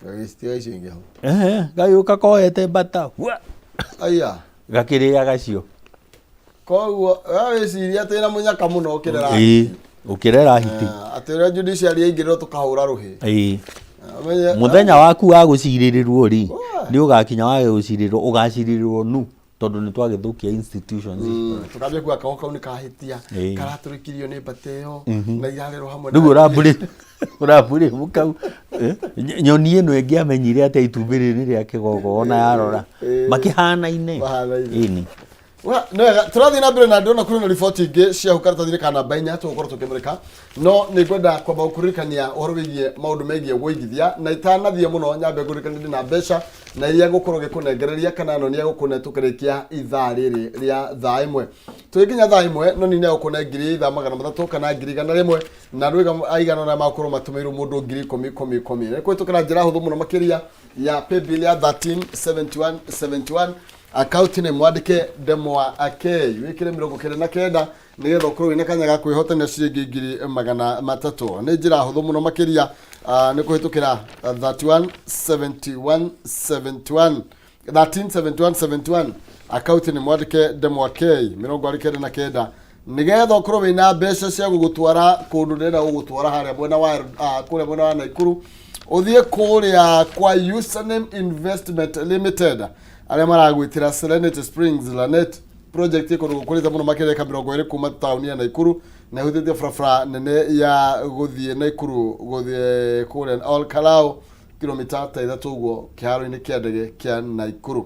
Gagĩcitiga icio ingĩ hau. Ehe, gagĩũka koete mbata hua. Aya. Gakĩrĩaga cio. Koguo we wĩciria atĩ na mũnyaka mũno ũkĩrera. Ĩĩ, ũkĩrera hiti. Eh, atĩ ũrĩa judiciary yaingĩrĩrwo tũkahũra rũhĩ. Ĩĩ. Ũmenye- Mũthenya waku wa gũcirĩrĩrwo rĩ, nĩ ũgakinya wage gũcirĩrwo, ũgacirĩrwo nu, tondũ nĩ twagĩthũkia institutions. Tũkambia kuga kago kau nĩ kahĩtia. Karatũrĩkirio nĩ mbata ĩyo na irarerwo hamwe Rĩu ũrambũrĩ mũkau. Nyoni ĩno ĩngĩamenyire atĩa itumbĩ rĩrĩ nĩ rĩa kĩgogo? Ona yarora, makĩhanaine. Mahanaine. Ĩni. Nĩ wega, tũrathiĩ na mbere na ndĩrona kũrĩ na riboti ingĩ cia hau karatathi-inĩ ka namba 4 tũgũkorwo tũkĩmũrĩka, no nĩ ngwenda kwamba gũkũririkania ũhoro wĩgiĩ maũndũ megiĩ gũigithia. Na itanathiĩ mũno, nyambe ngũririkanie ndĩ na mbeca na iria ngũkorwo ngĩkũnengereria kana no nĩ egũkũne tũkĩrĩkia ithaa rĩrĩ rĩa thaa 1. Tũgĩkinya thaa 1, no nĩ egũkũne ngiri ithaa 300 kana ngiri 100, na andũ aigana ũna magũkorwo matũmĩirwo mũndũ ngiri ikũmi ikũmi ikũmi. Nĩ kũhĩtũkĩra njĩra hũthũ mũno makĩria ya paybill ya 137171, akaunti nĩ mwandĩke Ndemwa K, wĩkĩre 99, nĩgetha ũkorwo wĩna kanya ga kwĩhotanĩra ciringi 300,000. Nĩ njĩra hũthũ mũno makĩria, nĩ kũhĩtũkĩra 317171, 137171, akaunti nĩ mwandĩke Ndemwa K 99, nĩgetha ũkorwo wĩna mbeca cia gũgũtwara kũndũ ndĩrenda gũgũtwara harĩa mwena wa kũrĩa mwena wa Naikuru, ũthiĩ kũrĩa kwa Username Investment Limited, arĩa maragwĩtĩra Serenity Springs Lanet project ĩ kũndũ gũkũrĩte mũno makĩria, eka 20 kuma taũni ya Naikuru, na ĩhutĩtie barabara nene ya gũthiĩ Naikuru gũthiĩ kũrĩa Ol Kalou, kilomita ta 3 ũguo, kĩharo-inĩ kĩa ndege kĩa Naikuru.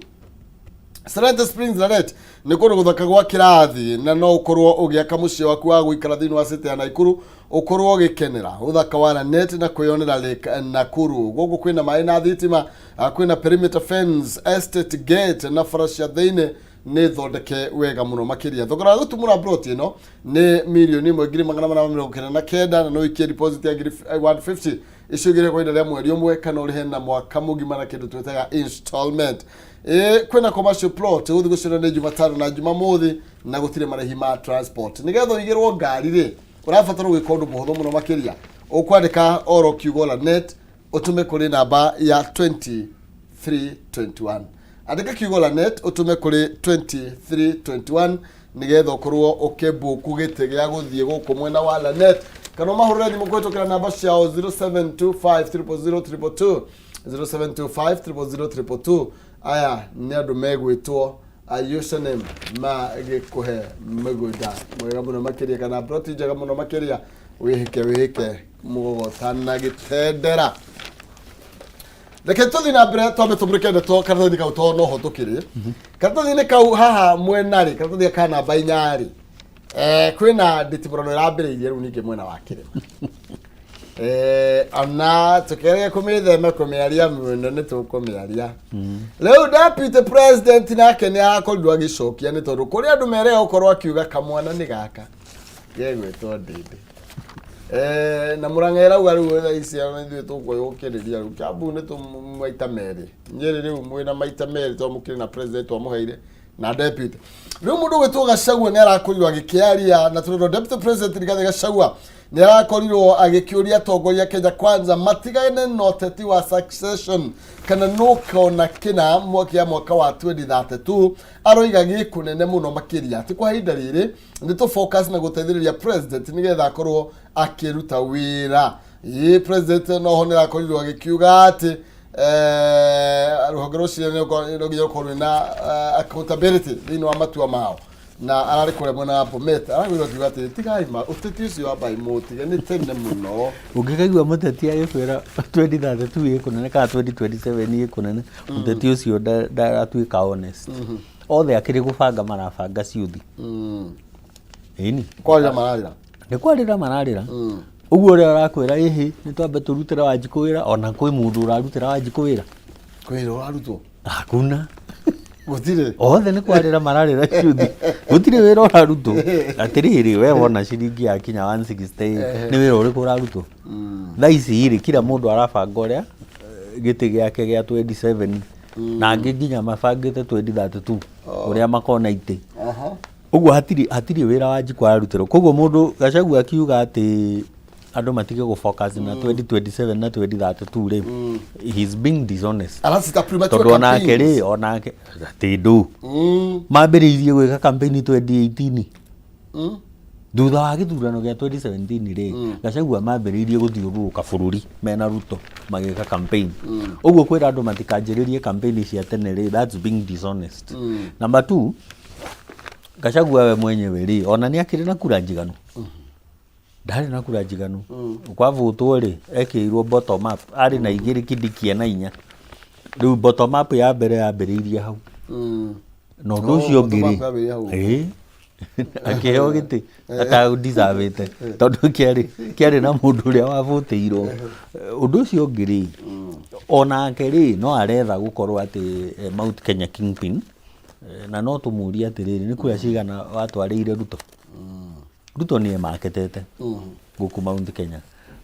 Serenity Springs Lanet nĩ kũndũ gũthaka gwa kĩrathi, na no ũkorwo ũgĩaka mũciĩ waku wa gũikara thĩinĩ wa city ya Naikuru, ũkorwo ũgĩkenera ũthaka wa Lanet na kwĩyonera Lake Nakuru. Gũkũ kwĩna maĩ na thitima, kwĩna perimeter fence, estate gate, na bara cia thĩinĩ nĩ thondeke wega mũno makĩria. Thogora wa gũtumũra plot ĩno nĩ 1,499,000, na no ikie deposit ya ngiri 150. Icio igĩrĩ kwa ihinda rĩa mweri ũmwe kana ũrĩhe na mwaka mũgima na kĩndũ twĩtaga installment. Ĩ kwĩna commercial plot gũthiĩ gũcera nĩ Jumatano na Jumamothi na gũtirĩ marĩhi ma transport. Nĩgetha ũigĩrwo ngari rĩ, ũrabatara gwĩka ũndũ mũhũthũ mũno makĩria. Ũkwandĩka oro kiugo Lanet ũtũme kũrĩ namba ya 2321. Andĩka kiugo Lanet ũtũme kũrĩ 2321 nĩgetha ũkorwo ũkĩmbuku gĩtĩ gĩa gũthiĩ gũkũ mwena wa Lanet, kana ũmahũrĩre thimũ kũhĩtũkĩra namba ciao 0725000222, 0725000222. Aya nĩ andũ megwĩtwo Ayushanem magĩkũhe mũgũnda mwega mũno makĩria kana broti njega mũno makĩria, wĩhĩke wĩhĩke mũgogotana gĩtendera. Reke tũthiĩ na mbere, twambe tũmũrĩke ndeto karatathi kau tondũ noho tũkĩrĩ karatathi-inĩ kau haha mwena rĩ, karatathi ka namba 4 rĩ, kwĩna nditimũrano ĩrambĩrĩirie rĩu ningĩ mwena wa kĩrĩma. Ona tũkĩgeria kũmĩthema kũmĩaria mũno, nĩ tũkũmĩaria rĩu. Deputy president nake nĩ arakorirwo agĩcokia nĩ tondũ kũrĩ andũ merega gũkorwo akiuga kamwana nĩ gaka gegwĩtwo Ndĩndĩ. Na Mũrang'a ĩrauga rĩu thaa ici ona ithuĩ tũkwĩyũkĩrĩria rĩu Kiambu nĩ maita merĩ, Nyĩrĩ rĩu mwĩna maita merĩ tondũ mũkĩrĩ na president wamũheire na deputy. Rĩu mũndũ gwĩtwo Gachagua nĩ arakorirwo agĩkĩaria na tondũ deputy president Rigathĩ Gachagua nĩ arakorirwo agĩkĩũria atongoria Kenya Kwanza matigane na ũteti wa succession kana nũkona kĩna kĩa mwaka wa 2032. Aroiga gĩkũnene mũno makĩria atĩ kwa ihinda rĩrĩ nĩ tũ focus na gũteithĩrĩria president nĩgetha akorwo akĩruta wĩra. Ĩ president noho nĩ arakorirwo agĩkiuga atĩ rũhonge rũcio no nginya rũkorwo rwĩna accountability thĩinĩ wa matua mao, na ararĩ kũrĩa mwena wa Bomet arakorirwo akiuga atĩ tigai ma ũteti ũcio wambai mũtige, nĩ tene mũno. Ũngĩkaigua mũteti agĩkwĩra 2032 ĩ kũnene kana 2027 ĩ kũnene, mũteti ũcio ndaratuĩka honest. Othe akĩrĩ gũbanga marabanga ciũthi ĩni. Kwarĩra mararĩra. Nĩ kwarĩra mararĩra ũguo ũrĩa ũrakwĩra ĩhĩ nĩ twambe tũrutĩre Wanjikũ wĩra, ona kwĩ mũndũ ũrarutĩra Wanjikũ wĩra? Kwĩra ũrarutwo? Hakuna. Gũtirĩ. Othe nĩ kwarĩra mararĩra ciũthi, gũtirĩ wĩra ũrarutwo. Atĩrĩrĩ, we wona ciringi yakinya 160, nĩ wĩra ũrĩkũ ũrarutwo thaa ici rĩ? Kila mũndũ arabanga ũrĩa gĩtĩ gĩake gĩa 27, na angĩ nginya mabangĩte 2032 ũrĩa makona itĩ. Ũguo hatirĩ wĩra Wanjikũ ararutĩrwo. Koguo mũndũ Gachagua akiuga atĩ andũ matige gũ focus na 2027 na 2032 rĩ, he's being dishonest. Aracita premature Tondũ onake campaigns. rĩ, onake atĩ ndũ mambĩrĩirie gwĩka campaign 2018 thutha wa gĩthurano gĩa 2017 rĩ, Gachagua mambĩrĩirie gũthiũrũrũka bũrũri mena Ruto magĩka campaign. Ũguo kwĩra andũ matikanjĩrĩrie campaign cia tene rĩ, that's being dishonest. Number two, Gachagua we mwenyewe rĩ, ona nĩ akĩrĩ na kura njiganu? Ndarĩ na kura njiganu. Kwavutwo rĩ, ekĩrirwo bottom up, arĩ na 2, Kindiki ena 4. Rĩu bottom up ya mbere yambĩrĩirie hau. Na ũndũ Oh, ũcio ũngĩ bottom rĩ, up yambĩrĩirie hau. Ĩĩ. Akĩheo gĩtĩ atadeservĩte tondũ kĩarĩ na mũndũ ũrĩa wavũtĩirwo. Ũndũ ũcio ũngĩ rĩ, onake rĩ, no aretha gũkorwo atĩ Mount Kenya kingpin. Na no tũmũrie atĩrĩrĩ, nĩ kura cigana watwarĩire Ruto? Ruto nĩ emaketete gũkũ Mount Kenya.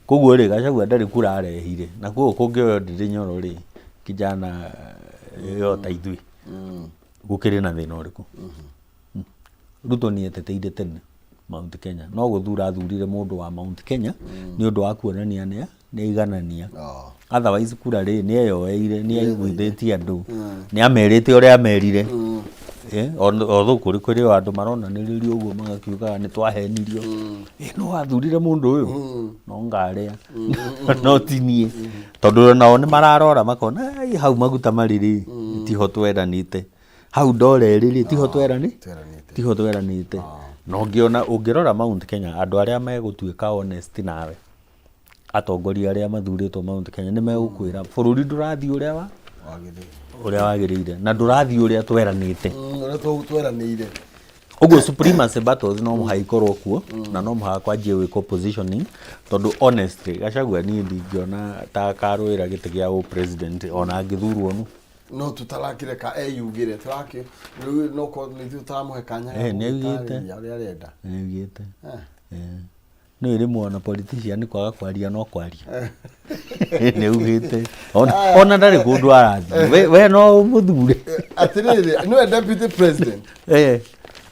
Koguo rĩ, Gachagua ndarĩ kura arehire, na koguo kũngĩoywo Ndindi Nyoro rĩ, kijana yo ta ithuĩ, gũkĩrĩ na thĩna ũrĩkũ? Ruto nĩ eteteire tene Mount Kenya, no gũthura athurire mũndũ wa Mount Kenya nĩ ũndũ wa kuonania nĩ aiganania. Otherwise kura rĩ, nĩ eyoeire, nĩ aiguithĩtie andũ, nĩ amerite ũrĩa amerire. Although kũrĩ o andũ maronanĩrĩria ũguo magakiugaga nĩ twahenirio. No wathurire mũndũ ũyũ no ngarĩa no ti niĩ, tondũ nao nĩ mararora makona, "Ai, hau maguta marĩ rĩ, tiho tweranĩte, hau ndora ĩrĩ rĩ, tiho tweranĩ Tweranĩte." Tiho tweranĩte." Na ũngĩona, ũngĩrora Mount Kenya, andũ arĩa megũtuĩka honest nawe, atongoria arĩa mathurĩtwo Mount Kenya, nĩ megũkwĩra bũrũri ndũrathiĩ ũrĩa wa Wagĩrĩire. Ũrĩa wagĩrĩire na ndũrathiĩ ũrĩa tweranĩte. Ũrĩa tweranĩire. Ũguo supremacy battles no mũhaka ikorwo kuo na no mũhaka kwanjie gwĩkwo positioning, tondũ honestly Gachagua niĩ ndingĩona ta akarũĩra gĩtĩ gĩa ũ president ona angĩthurwo nu. No tũtarakĩreka eyugĩre, tũrakĩ rĩu no korwo nĩ ithuĩ tũramũhe kanya ga Nĩ augĩte. gũgĩtarĩria ũrĩa arenda. Nĩaugĩte. Nĩ rĩmwe ona politician kwaga kwaria no kwaria. Nĩ augĩte ona ona ndarĩ kũndũ arathiĩ. We no ũmũthure. Atĩrĩrĩ, nĩwe deputy president.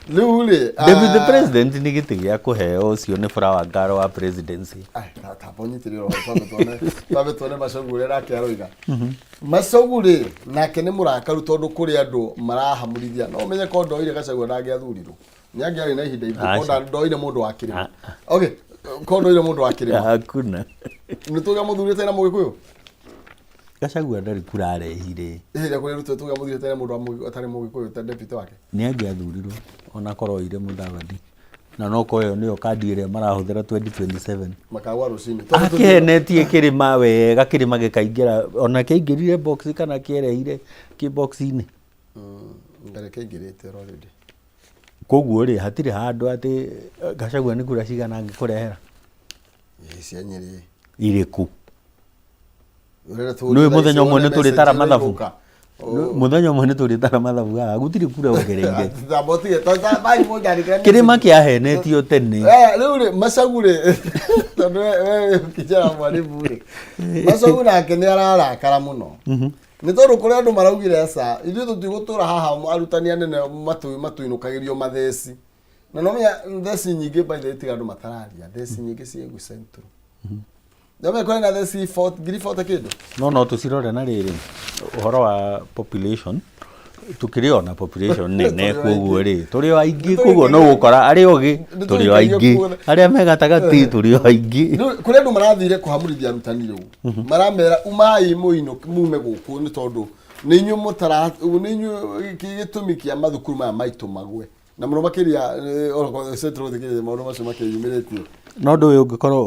Rĩu rĩ, Deputy president nĩ gĩtĩ gĩa kũheo, ũcio nĩ flower girl wa presidency. Ai, tamba ũnyitĩrĩre ũhoro, twambe tuone Machogu ũrĩa nake aroiga. Machogu rĩ, nake nĩ mũrakaru tondũ kũrĩ andũ marahamũrithia. No ũmenye korwo ndoire Gachagua ndangĩathurirwo. Nĩ angĩarĩ na ihinda iritũ, korwo Aca. ndoire mũndũ wa kĩrĩma. Okay, korwo ndoire mũndũ wa kĩrĩma. Hakuna. Nĩ tũngĩamũthurĩte na Mũgĩkũyũ? Gachagua ndarĩ kura arehire. Hĩndĩ ĩrĩa kũrĩ Ruto tũngĩamũthurĩte na mũndũ wa atarĩ Mũgĩkũyũ ta deputy wake. Nĩ angĩathurirwo ona korwo oire Mudavadi. Na no korwo ĩyo nĩyo kandi ĩrĩa marahũthĩra 2027. Makagwa rũcinĩ. Akĩhenetie kĩrĩma wega, kĩrĩma gĩkaingĩra, ona kĩaingĩrire box kana kĩerehire kĩ box-inĩ. Ndarĩ kĩaingĩrĩte already. Koguo rĩ, hatirĩ handũ atĩ Gachagua nĩ kura cigana angĩkũrehera. Ĩ, cia Nyĩrĩ. Irĩkũ? Ũrenda Nĩũĩ mũthenya ũmwe nĩ tũrĩtara mathabu. Gũka. Mũthenya ũmwe nĩ tũrĩtara mathabu haha, gũtirĩ kura ongereire. Tamba ũtige, tamba mũnjandĩkĩre Kĩrĩma message. kĩahenetio tene. Rĩu rĩ, Machogu rĩ, tondũ we kijana mwarimu rĩ, Machogu nake nĩ ararakara mũno. Nĩ tondũ kũrĩ andũ maraugire aca, ithuĩ tũtigũtũra haha arutani anene matuinũkagĩrio matheci. Na no menya theci nyingĩ by the way tiga andũ matararia, theci nyingĩ ciĩ Central. Nĩ kũrĩ na theci 40,000 kĩndũ. No tũcirore na rĩrĩ, ũhoro wa population, tũkĩrĩ ona population nene, Tũrĩ o koguo aingĩ. rĩ, tũrĩ o aingĩ, koguo no gũkora arĩa ogĩ Nĩ tũrĩ o tũgĩkagia aingĩ, kuothe. arĩa me gatagatĩ tũrĩ o aingĩ. Rĩu kũrĩ andũ marathire kũhamũrithia arutani rĩu, maramera umai mũinũ mume gũkũ, nĩ tondũ nĩ inyuĩ mũtara, nĩ inyuĩ gĩtũmi kĩa mathukuru maya maitũ magwe, na mũno makĩria onokorwo Central thikĩrĩria maũndũ macio makĩyumĩrĩtie. No ũndũ ũyũ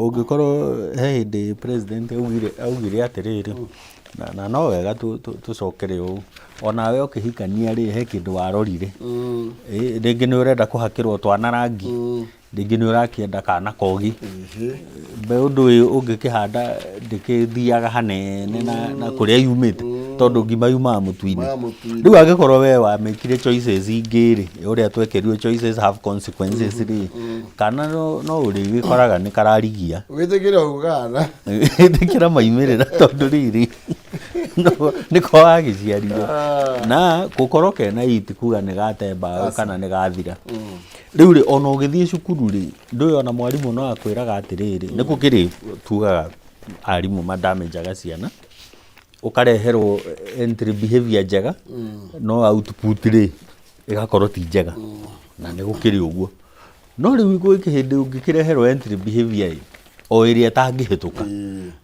ũngĩkorwo he hĩndĩ president augire atĩrĩrĩ, na no wega tũcokere ũũ, onawe ũkĩhikania rĩ, he kĩndũ warorire. Rĩngĩ nĩ ũrenda kũhakĩrwo twana rangi, rĩngĩ nĩ ũrakĩenda kana kogi. Mbeũ ũndũ ũyũ ũngĩkĩhanda ndĩkĩthiaga hanene na kũrĩa yumĩte, tondũ ngima yumaga mũtu-inĩ. Yumaga mũtu-inĩ. Rĩu angĩkorwo we wamĩkire choices ingĩ rĩ, ũrĩa twekĩrirwo choices have consequences rĩ, kana no ũrĩgĩkoraga nĩ kararigia. Wĩtĩkĩre ũguo kana? Ĩtĩkĩra maimĩrĩra, tondũ rĩrĩ nĩko wagĩciarirwo na gũkorwo kena iti kuga nĩ gate mbaũ kana nĩ gathira. Rĩu rĩ, ona ũgĩthiĩ cukuru rĩ, ndũĩ ona mwarimũ no akwĩraga atĩrĩrĩ, nĩ gũkĩrĩ tugaga arimũ mandamajaga ciana, ũkareherwo entry behavior njega, no output rĩ ĩgakorwo ti njega, na nĩ gũkĩrĩ ũguo. No rĩu gwĩ hĩndĩ ũngĩkĩreherwo entry behavior ĩ o ĩrĩa ĩtangĩhĩtũka,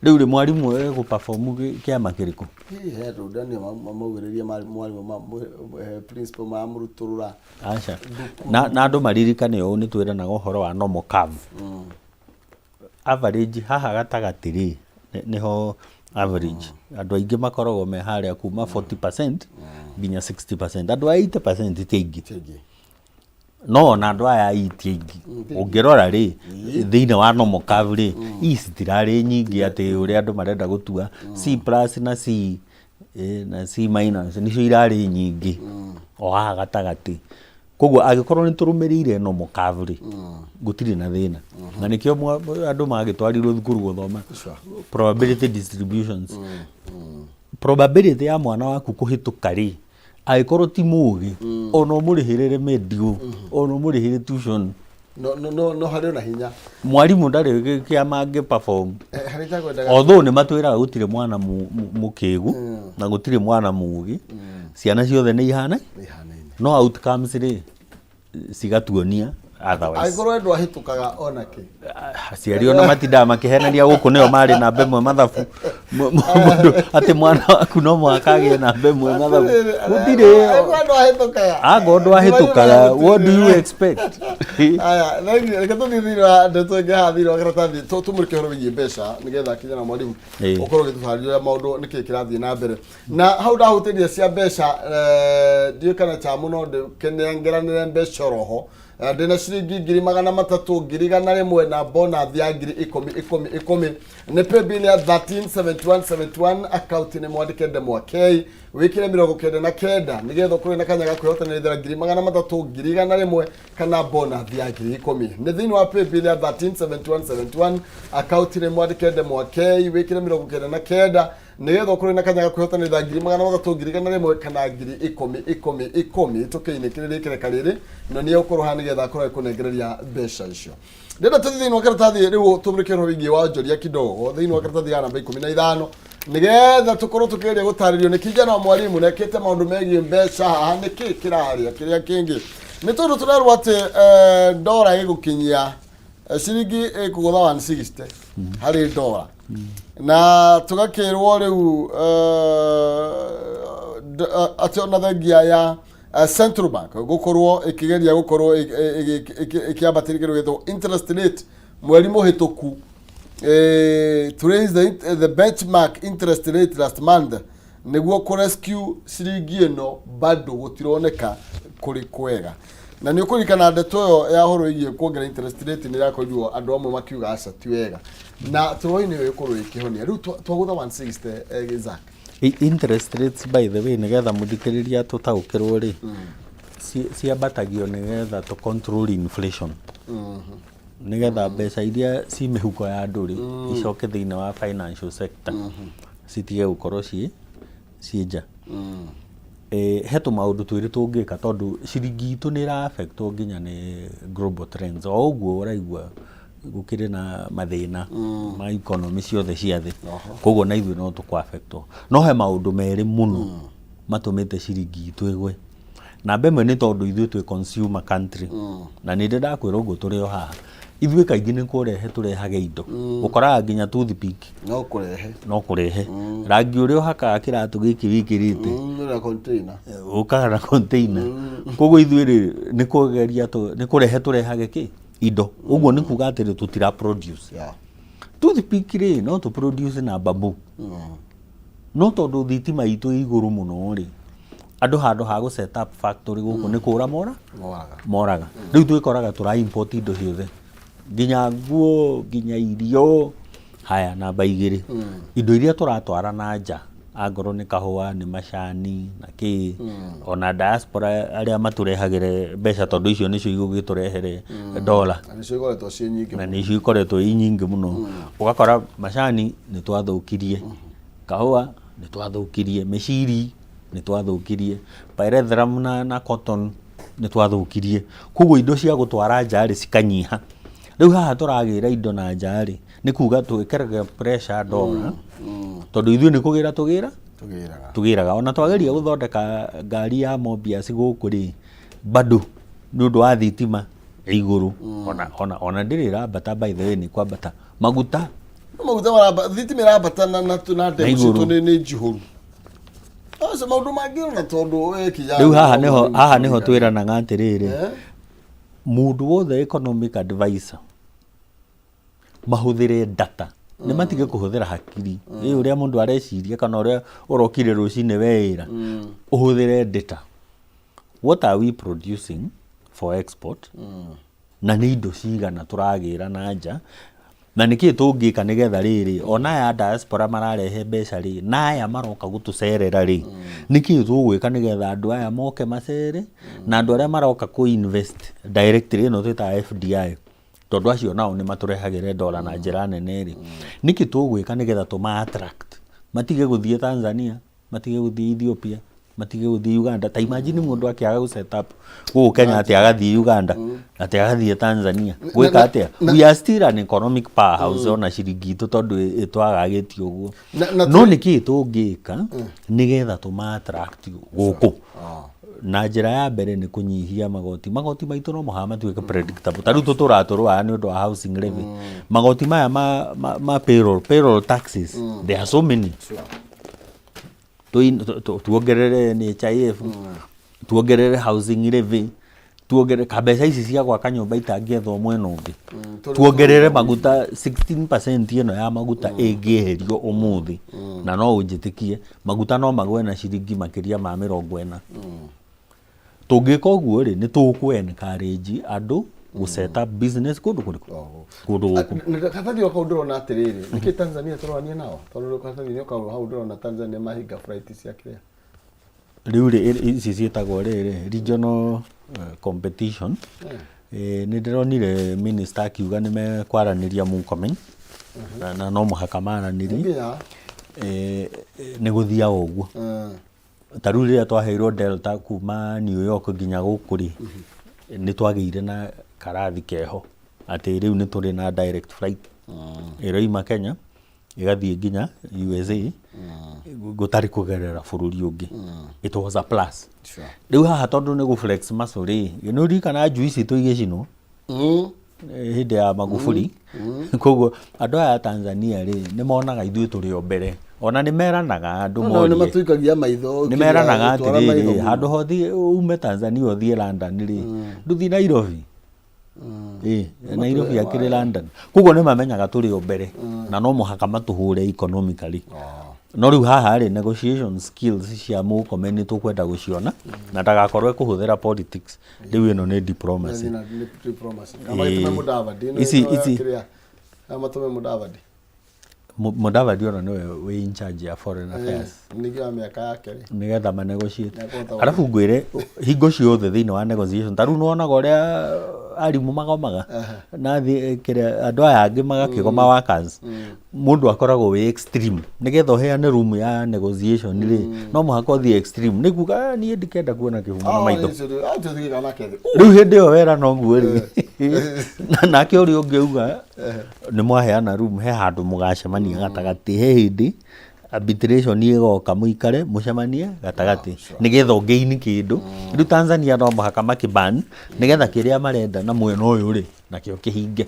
rĩu rĩ, mwarimũ egũ perform kĩama kĩrĩkũ? Hihi he andũ Daniel maugĩrĩria mwarimũ principal maramũrutũrũra. Aca, na andũ maririkane ũũ, nĩ twĩranaga ũhoro wa normal curve, average haha gatagatĩ rĩ, nĩho average andũ aingĩ makoragwo me harĩa kuma 40% nginya 60%. Andũ a 80% ti aingĩ. Tingĩ. No ona andũ aya a ti aingĩ ũngĩrora rĩ, thĩinĩ wa normal curve rĩ, E citirarĩ nyingĩ atĩ ũrĩa andũ marenda gũtua. C plus na C na C minus nĩcio irarĩ nyingĩ o haha gatagatĩ. Koguo angĩkorwo nĩ tũrũmĩrĩire normal curve rĩ, gũtirĩ na thĩna, na nĩkĩo andũ magĩtwarirwo thukuru gũthoma probability distributions. Probability ya mwana waku kũhĩtũka rĩ, angĩkorwo ti mũgĩ, ona ũmũrĩhĩre remedial, ona ũmũrĩhĩre tuition, No harĩ ona hinya. Mwarimũ ndarĩ kĩama angĩ perform. Harĩ takwendaga. Although nĩ matwĩraga gũtirĩ mwana mũkĩgu na gũtirĩ mwana mũgĩ, ciana ciothe nĩ ihana, Ihanaine. No outcomes rĩ cigatuonia otherwise. Angĩkorwo andũ ahĩtũkaga ona kĩ. Aciari ona matindaga makĩhenania gũkũ, nĩo marĩ namba ĩmwe mathabu. Mũndũ atĩ mwana waku no mũhaka agĩe namba ĩmwe mathabu, gũtirĩ. Angĩkorwo andũ ahĩtũkaga. Anga ũndũ ahĩtũkaga, what do you expect? Aya, thank you. Reke tũthiĩ thĩinĩ wa ndeto ĩngĩ haha thĩinĩ wa karatathi, tũmũrĩke ũhoro wĩgiĩ mbeca nĩgetha kijana mwalimu ũkorwo ũgĩtũtarĩria ũrĩa maũndũ nĩkĩĩ kĩrathiĩ na mbere na hau ndahutĩria cia mbeca. Ndiũĩ kana cha mũno ndĩkĩnengeranĩre mbeca oroho. Ndĩna ciringi 300,000, 100,000 na bonus ya 10,000 10 10. Nĩ paybill ya 137171, account nĩ mwandĩke ndemwa K, wĩkĩre 99, nĩgetha ũkorwo na kanya ga kwĩhotanĩra 300,000, 100,000 kana bonus ya 10,000. Nĩ thĩinĩ wa paybill ya 137171, account nĩ mwandĩke ndemwa K, wĩkĩre 99, nĩgetha ũkorwo na kanya ga kwĩhotanĩra 300,000, 100,000 kana 10,000 10 10. Tũkĩinĩkĩrĩria ikereka rĩrĩ na nĩ ũkorwo haha nĩgetha akorwo agĩkũnengereria mbeca icio. Ndĩrenda tũthiĩ thĩinĩ wa karatathi rĩu, tũmũrĩke ũhoro wĩgiĩ wonjoria kidogo thĩinĩ wa karatathi ya namba 15, nĩgetha tũkorwo tũkĩgeria gũtarĩrio nĩ kijana wa mwarimu na ekĩte maũndũ megiĩ mbeca haha, nĩkĩ kĩrarĩa kĩrĩa kĩngĩ. Nĩ tondũ tũrerwo atĩ ndora ĩgũkinyia ciringi ĩkũgũtha 160 harĩ ndora, na tũgakĩrwo rĩu atĩ ona thengia ya central bank gũkorwo ĩkĩgeria gũkorwo ĩkĩambatĩria kĩndũ gĩtagwo interest rate mweri mũhĩtũku, to raise the benchmark interest rate last month nĩguo kũ rescue ciringi ĩno, bado gũtironeka kũrĩ kwega. Na nĩ ũkũririkana ndeto ĩyo ya ũhoro wĩgiĩ kuongerera interest rate nĩ ĩrakorirwo andũ amwe makiuga aca ti wega, na tũroi nĩyo ĩkorwo ĩkĩhonia rĩu twagũtha 160, Zack. Interest rates, by the way, nĩgetha mũthikĩrĩria tũtaũkĩrwo rĩ, ciambatagio nĩgetha tũ control inflation, nĩgetha mbeca iria ci mĩhuko ya andũ rĩ, icoke thĩinĩ wa financial sector, citige gũkorwo ciĩ nja. He tũmaũndũ twĩrĩ tũngĩka, tondũ ciringi itũ nĩ ĩra affectwo nginya nĩ global trends. O ũguo ũraigua gũkĩrĩ na mathĩna ma economy ciothe cia thĩ, koguo na ithuĩ no tũkũ affectwo. No he maũndũ merĩ mũno matũmĩte ciringi itũ ĩgwe. Namba ĩmwe nĩ tondũ ithuĩ twĩ consumer country, na nĩ ndĩ ndakwĩra ũguo tũrĩ o haha, ithuĩ kaingĩ nĩ kũrehe tũrehage indo. Ũkoraga nginya toothpick no kũrehe. No kũrehe. Rangi ũrĩa ũhakaga kĩratũ gĩkĩ wĩkĩrĩte na container. Ũkaga na container. Koguo ithuĩ rĩ, nĩ kũgeria nĩ kũrehe tũrehage kĩ indo. Ũguo nĩ kuga atĩrĩ, tũtira produce toothpick rĩ, no tũ produce na bamboo, no tondũ thitima itũ ĩ igũrũ mũno rĩ, andũ handũ ha gũ set up factory gũkũ nĩ kũra mora. Moraga. Moraga. Rĩu twĩkoraga tũra import indo ciothe, nginya nguo, nginya irio. Haya, namba 2, indo iria tũratwara na nja, angorwo nĩ kahũa, nĩ macani na kĩ, ona diaspora arĩa matũrehagĩre mbeca, tondũ icio nĩcio igũgĩtũrehere dola. Na nĩcio ikoretwo ciĩ nyingĩ. Na nĩcio ikoretwo i nyingĩ mũno. Ũgakora macani nĩ twathũkirie, kahũa nĩ twathũkirie, mĩciri nĩ twathũkirie, pyrethrum na cotton nĩ twathũkirie. Koguo indo cia gũtwara nja rĩ, cikanyiha. Rĩu haha tũragĩra indo na nja rĩ, nĩ kuga twĩkĩraga pressure ndora, tondũ ithuĩ nĩ kũgĩra tũgĩra. Tũgĩraga. Tũgĩraga. Ona twageria gũthondeka ngari ya Mobius gũkũ rĩ, bado nĩ ũndũ wa thitima ĩ igũrũ, ona ndĩrĩ ĩrambata. By the way, nĩ kwambata maguta. No maguta maramba, thitima ĩrambata na ndemu igũrũ. citũ nĩ njihũru. Acio maũndũ mangĩ, ona tondũ we kijana Rĩu haha nĩho twĩranaga atĩrĩrĩ, mũndũ wothe economic advisor mahũthĩre data, nĩ matige kũhũthĩra hakiri ĩ ũrĩa mũndũ areciria kana ũrĩa ũrokire rũcinĩ weĩra. Ũhũthĩre data: what are we producing for export, na nĩ indo cigana tũragĩra na nja, na nĩkĩ tũngĩka nĩgetha rĩrĩ ona aya diaspora mararehe mbeca rĩ, na aya maroka gũtũcerera rĩ, nĩkĩ tũgwĩka nĩgetha andũ aya moke macere, na andũ arĩa maroka kũ invest directly, ĩno twĩtaga FDI, tondũ acio nao nĩ matũrehagĩre dola na njĩra nene rĩ, nĩkĩ tũgwĩka nĩgetha tũma attract matige gũthiĩ Tanzania, matige gũthiĩ Ethiopia, matige gũthiĩ Uganda? Ta imagine mũndũ akĩaga gũ set up gũkũ Kenya, atĩ agathiĩ Uganda, atĩ agathiĩ Tanzania gwĩka atĩa? We are still an economic powerhouse, ona ciringi itũ tondũ ĩtwagagĩtio ũguo. No nĩkĩ tũngĩka nĩgetha tũma attract gũkũ? Na njĩra ya mbere nĩ kũnyihia magoti. Magoti maitũ no mũhaka matuĩke predictable. Ta rĩu tũtũraga tũrũaga nĩ ũndũ wa housing levy, magoti maya ma payroll taxes, there are so many. Tuongerere NHIF, tuongerere housing levy, tuongerere kambeca ici cia gwaka nyũmba itangĩethwo mwena ũngĩ, tuongerere maguta 16% ĩno ya maguta ĩngĩeherio ũmũthĩ, na no ũnjĩtĩkie maguta no magwe na ciringi makĩria ma 40. Tũngĩka ũguo rĩ, nĩ tũkũ encourage andũ gũ set up business kũndũ kũrĩkũ? Kũndũ gũkũ. Karatathi kau ndĩrona atĩrĩrĩ, nĩkĩ Tanzania tũrorania nao? Tondũ karatathi kau hau ndĩrona Tanzania mahinga flight cia kĩrĩa. Rĩu rĩ, ici ciĩtagwo rĩrĩ regional competition. Nĩ ndĩronire minister akiuga nĩ mekwaranĩria Murkomen na no mũhaka maranĩrie. Nginya Nĩ gũthiaga ũguo. Ta rĩu rĩrĩa twaheirwo Delta kuma New York nginya gũkũ rĩ, nĩ twagĩire na karathi keho atĩ rĩu nĩ tũrĩ na direct flight ĩroima Kenya ĩgathiĩ nginya USA gũtarĩ kũgerera bũrũri ũngĩ. It was a plus. Rĩu haha tondũ nĩ gũ flex muscle rĩ, nĩ ũririkanaga njui citũ igĩcinwo hĩndĩ ya Magufuli? Koguo andũ aya a Tanzania rĩ, nĩ monaga ithuĩ tũrĩ o mbere, ona nĩ meranaga andũ No nĩ morie matuikagia maitho. Nĩ meranaga gũtwara maitho atĩrĩrĩ, mũno. Handũ ha ũthiĩ ume Tanzania ũthiĩ London rĩ, ndũthiĩ Nairobi. Ĩ Nairobi akĩrĩ London. Koguo nĩ mamenyaga tũrĩ o mbere na no mũhaka matũhũre economically. No rĩu haha rĩ, negotiation skills cia Murkomen nĩ tũkwenda gũciona na ndagakorwo ekũhũthĩra politics. Rĩu ĩno nĩ diplomacy. Nĩ nĩ diplomacy. Kama gĩtũme Mudavadi. Ĩno ĩno ya kĩrĩa. Kama matũme Mudavadi. Mudavadi ona nĩwe wĩ in charge ya foreign affairs. Ningĩ wa mĩaka yake rĩ. Nĩgetha ma negotiate. Nĩekũhota. Arabu ngwĩre, hingo ciothe thĩinĩ wa negotiation, ta rĩu nĩwonaga ũrĩa arimũ magomaga na kĩrĩa andũ aya angĩ magakĩgoma, workers, mũndũ akoragwo wĩ extreme nĩgetha ũheane room ya negotiation rĩ, no mũhaka ũthiĩ extreme nĩ kuga, "Eh, niĩ ndikenda kuona kĩhumo na maitho." Tũthiĩ nake thĩ. Rĩu hĩndĩ ĩyo wera noguo rĩ, nake ũrĩa ũngĩ auga nĩ mwaheana room, he handũ mũgacemania gatagatĩ, he hĩndĩ arbitration ĩgoka, mũikare mũcemanie gatagatĩ nĩgetha ũngĩini kĩndũ. Rĩu Tanzania no mũhaka makĩban nĩgetha kĩrĩa marenda na mwena ũyũ rĩ, nakĩo kĩhinge,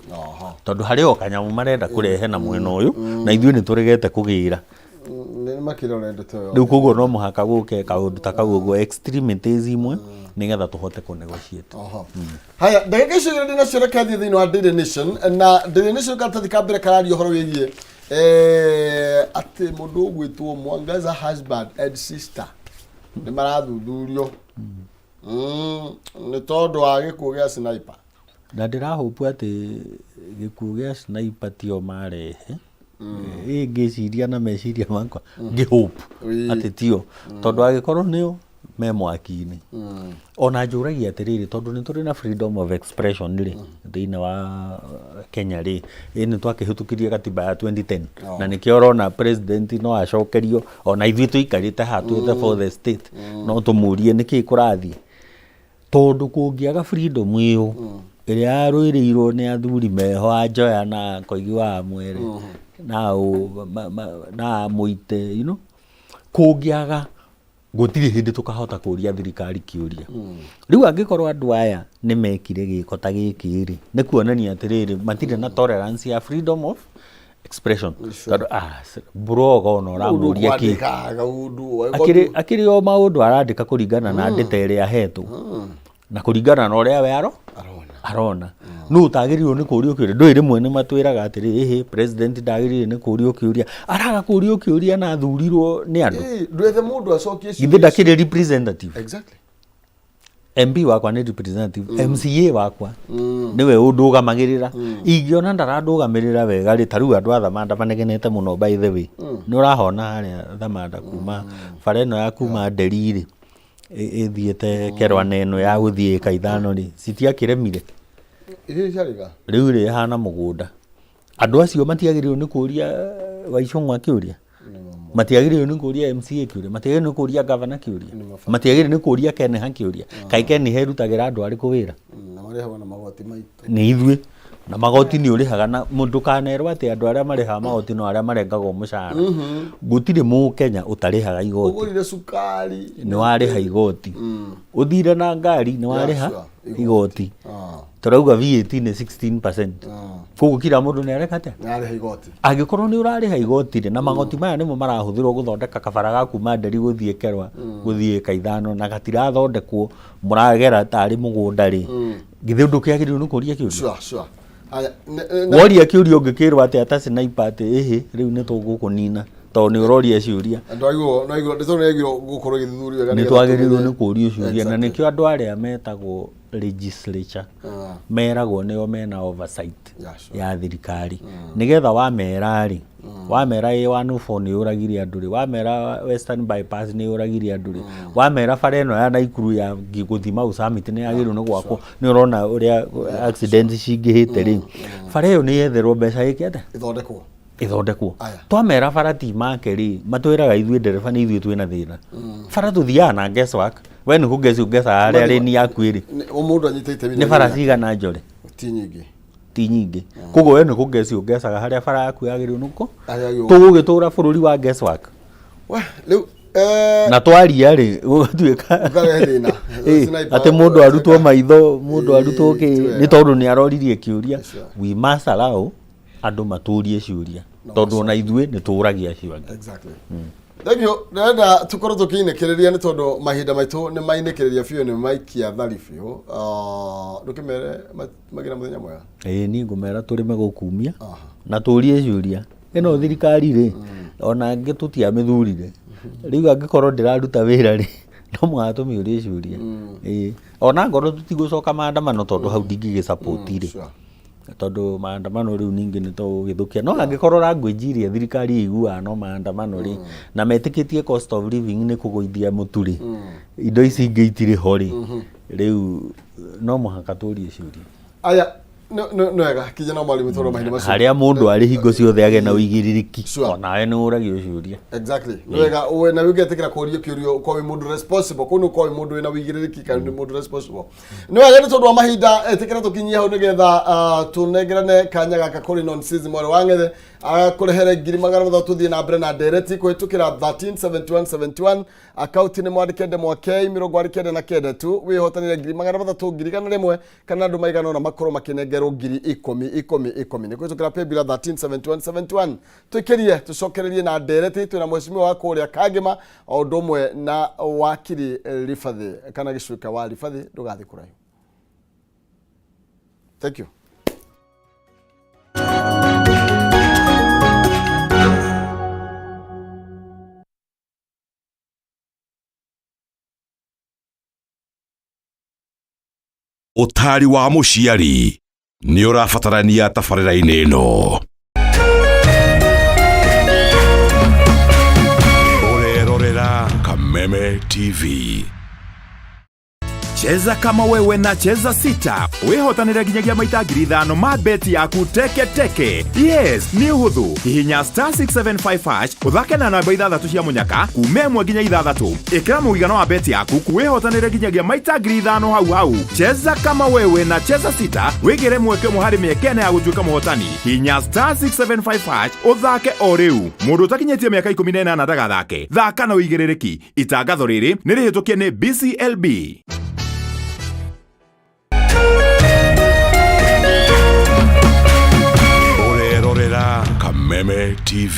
tondũ harĩ o kanyamũ marenda kũrehe na mwena ũyũ na ithuĩ nĩ tũregete kũgĩra. Nĩ makĩrora ndeto ĩyo. Rĩu koguo no mũhaka gũke kaũndũ ta kau ũguo, extremities imwe, nĩgetha tũhote kũ negotiate. Oho. Haya, ndagĩka icio igĩrĩ ndĩnacio, reke thiĩ thĩinĩ wa Daily Nation, na Daily Nation karatathi ka mbere kararia ũhoro wĩgiĩ atĩ mũndũ ũgwĩtwo Mwangaza husband and sister nĩ marathuthurio nĩ tondũ wa gĩkuũ gĩa Sniper. Na ndĩrahopu atĩ gĩkuũ gĩa Sniper tio marehe. Ĩ ngĩciria na meciria makwa, ngĩhope atĩ tio, tondũ angĩkorwo nĩo me mwaki-inĩ. Ona njũragia atĩrĩrĩ, tondũ nĩ tũrĩ na freedom of expression rĩ thĩinĩ wa Kenya rĩ, ĩ nĩ twakĩhĩtũkirie gatiba ya 2010, na nĩkĩo ũrona president no acokerio, ona ithuĩ tũikarĩte haha twĩte for the state no tũmũrie nĩkĩ kũrathiĩ, tondũ kũngĩaga freedom ĩyo ĩrĩa yarũĩrĩirwo nĩ athuri meho a Njoya na Koigi wa Mwere na na Mũite, kũngĩaga, gũtirĩ hĩndĩ tũkahota kũria thirikari kĩũria. Rĩu angĩkorwo andũ aya nĩ mekire gĩko ta gĩkĩ rĩ, nĩ kuonania atĩrĩrĩ, matirĩ na tolerance ya freedom of expression, tondũ blogger ona ũramũria kĩ Kwandĩka kaũndũ. Akĩrĩ o maũndũ arandĩka kũringana na ndĩta ĩrĩa ahetwo na kũringana na ũrĩa we arona. Arona nũ ũtagĩrĩirwo nĩ kũrio kĩũria. Ndũĩ rĩmwe nĩ matwĩraga atĩrĩ, ĩhĩ, president ndagĩrĩire nĩ kũrio kĩũria, araga kũrio kĩũria na athurirwo nĩ andũ. Ĩ, ndwethe mũndũ acokie Githĩ ciũria. ndakĩrĩ representative? Exactly. MP wakwa nĩ representative, MCA wakwa nĩwe ũndũgamagĩrĩra. Ingĩona ndarandũgamĩrĩra wega rĩ, ta rĩu andũ a Thamanda manegenete mũno, by the way, nĩ ũrahona harĩa Thamanda kuma bara ĩno ya kuma Nderi rĩ, ĩthiĩte Kerwa na ĩno ya gũthiĩ ĩka 5 rĩ, citiakĩremire. Iria ciarĩga. Rĩu rĩ, ĩhana mũgũnda. Andũ acio matiagĩrĩirwo nĩ kũria Waicũng'wa kĩũria, matiagĩrĩirwo nĩ kũria MCA kĩũria, matiagĩrĩirwo nĩ kũria gavana kĩũria, matiagĩrĩirwo nĩ kũria Kenha kĩũria. Kaĩ Kenha ĩrutagĩra andũ arĩkũ wĩra? Na marĩhagwo na magoti maitũ. Nĩ ithuĩ na magoti nĩ ũrĩhaga, na mũndũ kanerwo atĩ andũ arĩa marĩhaga magoti no arĩa marengagwo mũcara. Gũtirĩ mũkenya ũtarĩhaga igoti. Ũgũrire cukari. Nĩ warĩha igoti. Ũthire na ngari, nĩ warĩha sure. igoti. Tũrauga VAT nĩ 16%, koguo kila mũndũ nĩ areka atĩa? Nĩ arĩha igoti. Angĩkorwo nĩ ũrarĩha igoti rĩ, na magoti maya nĩmo marahũthĩrwo gũthondeka kabara ga kuma Nderi gũthiĩ Kerwa gũthiĩ ĩka 5 na gatirathondekwo, mũragera tarĩ mũgũnda rĩ, githĩ ũndũ ũkĩagĩrĩirwo nĩ kũria kĩũria? Sure. Haya, Woria kĩũria ũngĩkĩrwo atĩa ta Sniper atĩ ĩhĩ, rĩu nĩ tũgũkũnina? Tondũ nĩ ũroria ciũria. Ndwagĩrĩirwo gũkorwo ĩgĩthuthurio wega nĩ nĩgetha twagĩrĩirwo tũmenye- nĩ kũrio ciũria na Exactly. nĩkĩo andũ arĩa metagwo legislature meragwo nĩo mena oversight Yeah, sure. ya thirikari, nĩgetha wamera rĩ, wamera A14 nĩ yũragire andũ rĩ, wamera Western Bypass nĩ yũragire andũ rĩ, wamera bara ĩno ya Naikuru ya gũthiĩ Mau Summit nĩ yagĩrĩirwo nĩ gwakwo, nĩ ũrona ũrĩa accident cingĩhĩte rĩ, bara ĩyo nĩ yetherwo mbeca ĩke atĩa? Ĩthondekwo. Ĩthondekwo. Aya. Twamera bara ti make rĩ, matwĩraga ithuĩ ndereba nĩ ithuĩ twĩna thĩna. Bara tũthiaga na guesswork, we nĩ kũngeci ũngecaga harĩa rĩni yaku ĩrĩ. O mũndũ anyite itemi. Nĩ bara cigana njore? Ti nyingĩ. Ti nyingĩ, koguo we nĩ kũngeci ũngecaga harĩa bara yaku yagĩrĩirwo nĩ kũ Harĩa yagĩrĩirwo. Tũgũgĩtũra bũrũri wa guesswork. We, rĩu Na twaria rĩ, gũgatuĩka Ũkarehe thĩna. Ĩ, atĩ mũndũ arutwo maitho, mũndũ arutwo Ĩ, kĩ ti wega. nĩ tondũ nĩ aroririe kĩũria. Sure. We must allow andũ matũrie ciũria, tondũ ona ithuĩ nĩ tũragia ciũria. Exactly. Thank you. Ndĩrenda tũkorwo tũkĩinĩkĩrĩria nĩ tondũ mahinda maitũ nĩ mainĩkĩrĩria biũ, nĩ maikia thari biũ. Ah, ndũkĩmere magĩra mũthenya mwega. Ĩĩ, niĩ ngũmera tũrĩme gũkumia na tũrie ciũria. Ĩno thirikari rĩ, ona angĩ tũtiamĩthurire, rĩu angĩkorwo ndĩraruta wĩra rĩ, no mũhaka tũmĩũrie ciũria. Ĩĩ, ona ngorwo tũtigũcoka maandamano, tondũ hau ndingĩgĩ support rĩ, Sure. Tondũ maandamano rĩu ningĩ nĩ tũgũgĩthũkia. No angĩkorwo language ĩrĩa thirikari ĩiguaga no maandamano rĩ, na metĩkĩtie cost of living nĩ kũgũithia mũtu rĩ, indo ici ingĩ itirĩ ho rĩ, rĩu no mũhaka tũrie ciũria. Aya, nĩ wega kijana mwalimu, tondũ mahinda macio Harĩa mũndũ arĩ hingo ciothe agĩe na ũigĩrĩrĩki. Sure. Onawe nĩ ũragio ciũria. Exactly, nĩ wega ũwe na ũngetĩkĩra kũrio kĩũrio, ũkorwo wĩ mũndũ responsible kũu, nĩ ũkorwo wĩ mũndũ wĩna ũigĩrĩrĩki kana nĩ mũndũ responsible. Nĩ wega, nĩ tondũ wa mahinda, ĩtĩkĩra tũkinyie hau nĩgetha tũnengerane kanya gaka kũrĩ non season mwarĩ wa ng'ethe akũrehere 300,000, tũthiĩ na mbere na ndereti kũhĩtũkĩra 137171 akaunti nĩ mwandĩke ndemwa K 99 tu, wĩhotanĩre 300,000, 100,000, kana andũ maigana ũna makorwo makĩnengerwo 10,000 10,000 10,000 nĩ kũhĩtũkĩra paybill 137171. Tũikĩrie tũcokererie na ndereti twĩna mheshimiwa wa kũrĩa Kangema o ũndũ ũmwe na wakiri Ribathi kana gĩcuka wa Ribathi. Ndũgathiĩ kũraihu. Thank you. Ũtaari wa mũciari nĩ ũrabatarania tabarĩra-inĩ ĩno. Ũrerorera Kameme TV. Cheza kama wewe na Cheza Sita, wĩhotanĩre nginyagia maita 5,000 ma beti yaku teke teke. Yes, nĩ ũhũthũ. Hihinya star 675 hash, ũthake na namba ithathatũ cia mũnyaka kuma 1 nginya 6, ĩkĩra mũigana wa beti yaku, wĩhotanĩre nginyagia maita 5,000 hau hau. Cheza kama wewe na Cheza Sita, wĩgĩre mweke ũmwe harĩ mĩeke 4 ya gũtuĩka mũhotani. Hihinya star 675 hash ũthake o rĩu. Mũndũ ũtakinyĩtie mĩaka 18 ndagathake. Thaka na ũigĩrĩrĩki. Itangatho rĩrĩ nĩ rĩhĩtũkie nĩ BCLB. Ũrerorera Kameme TV.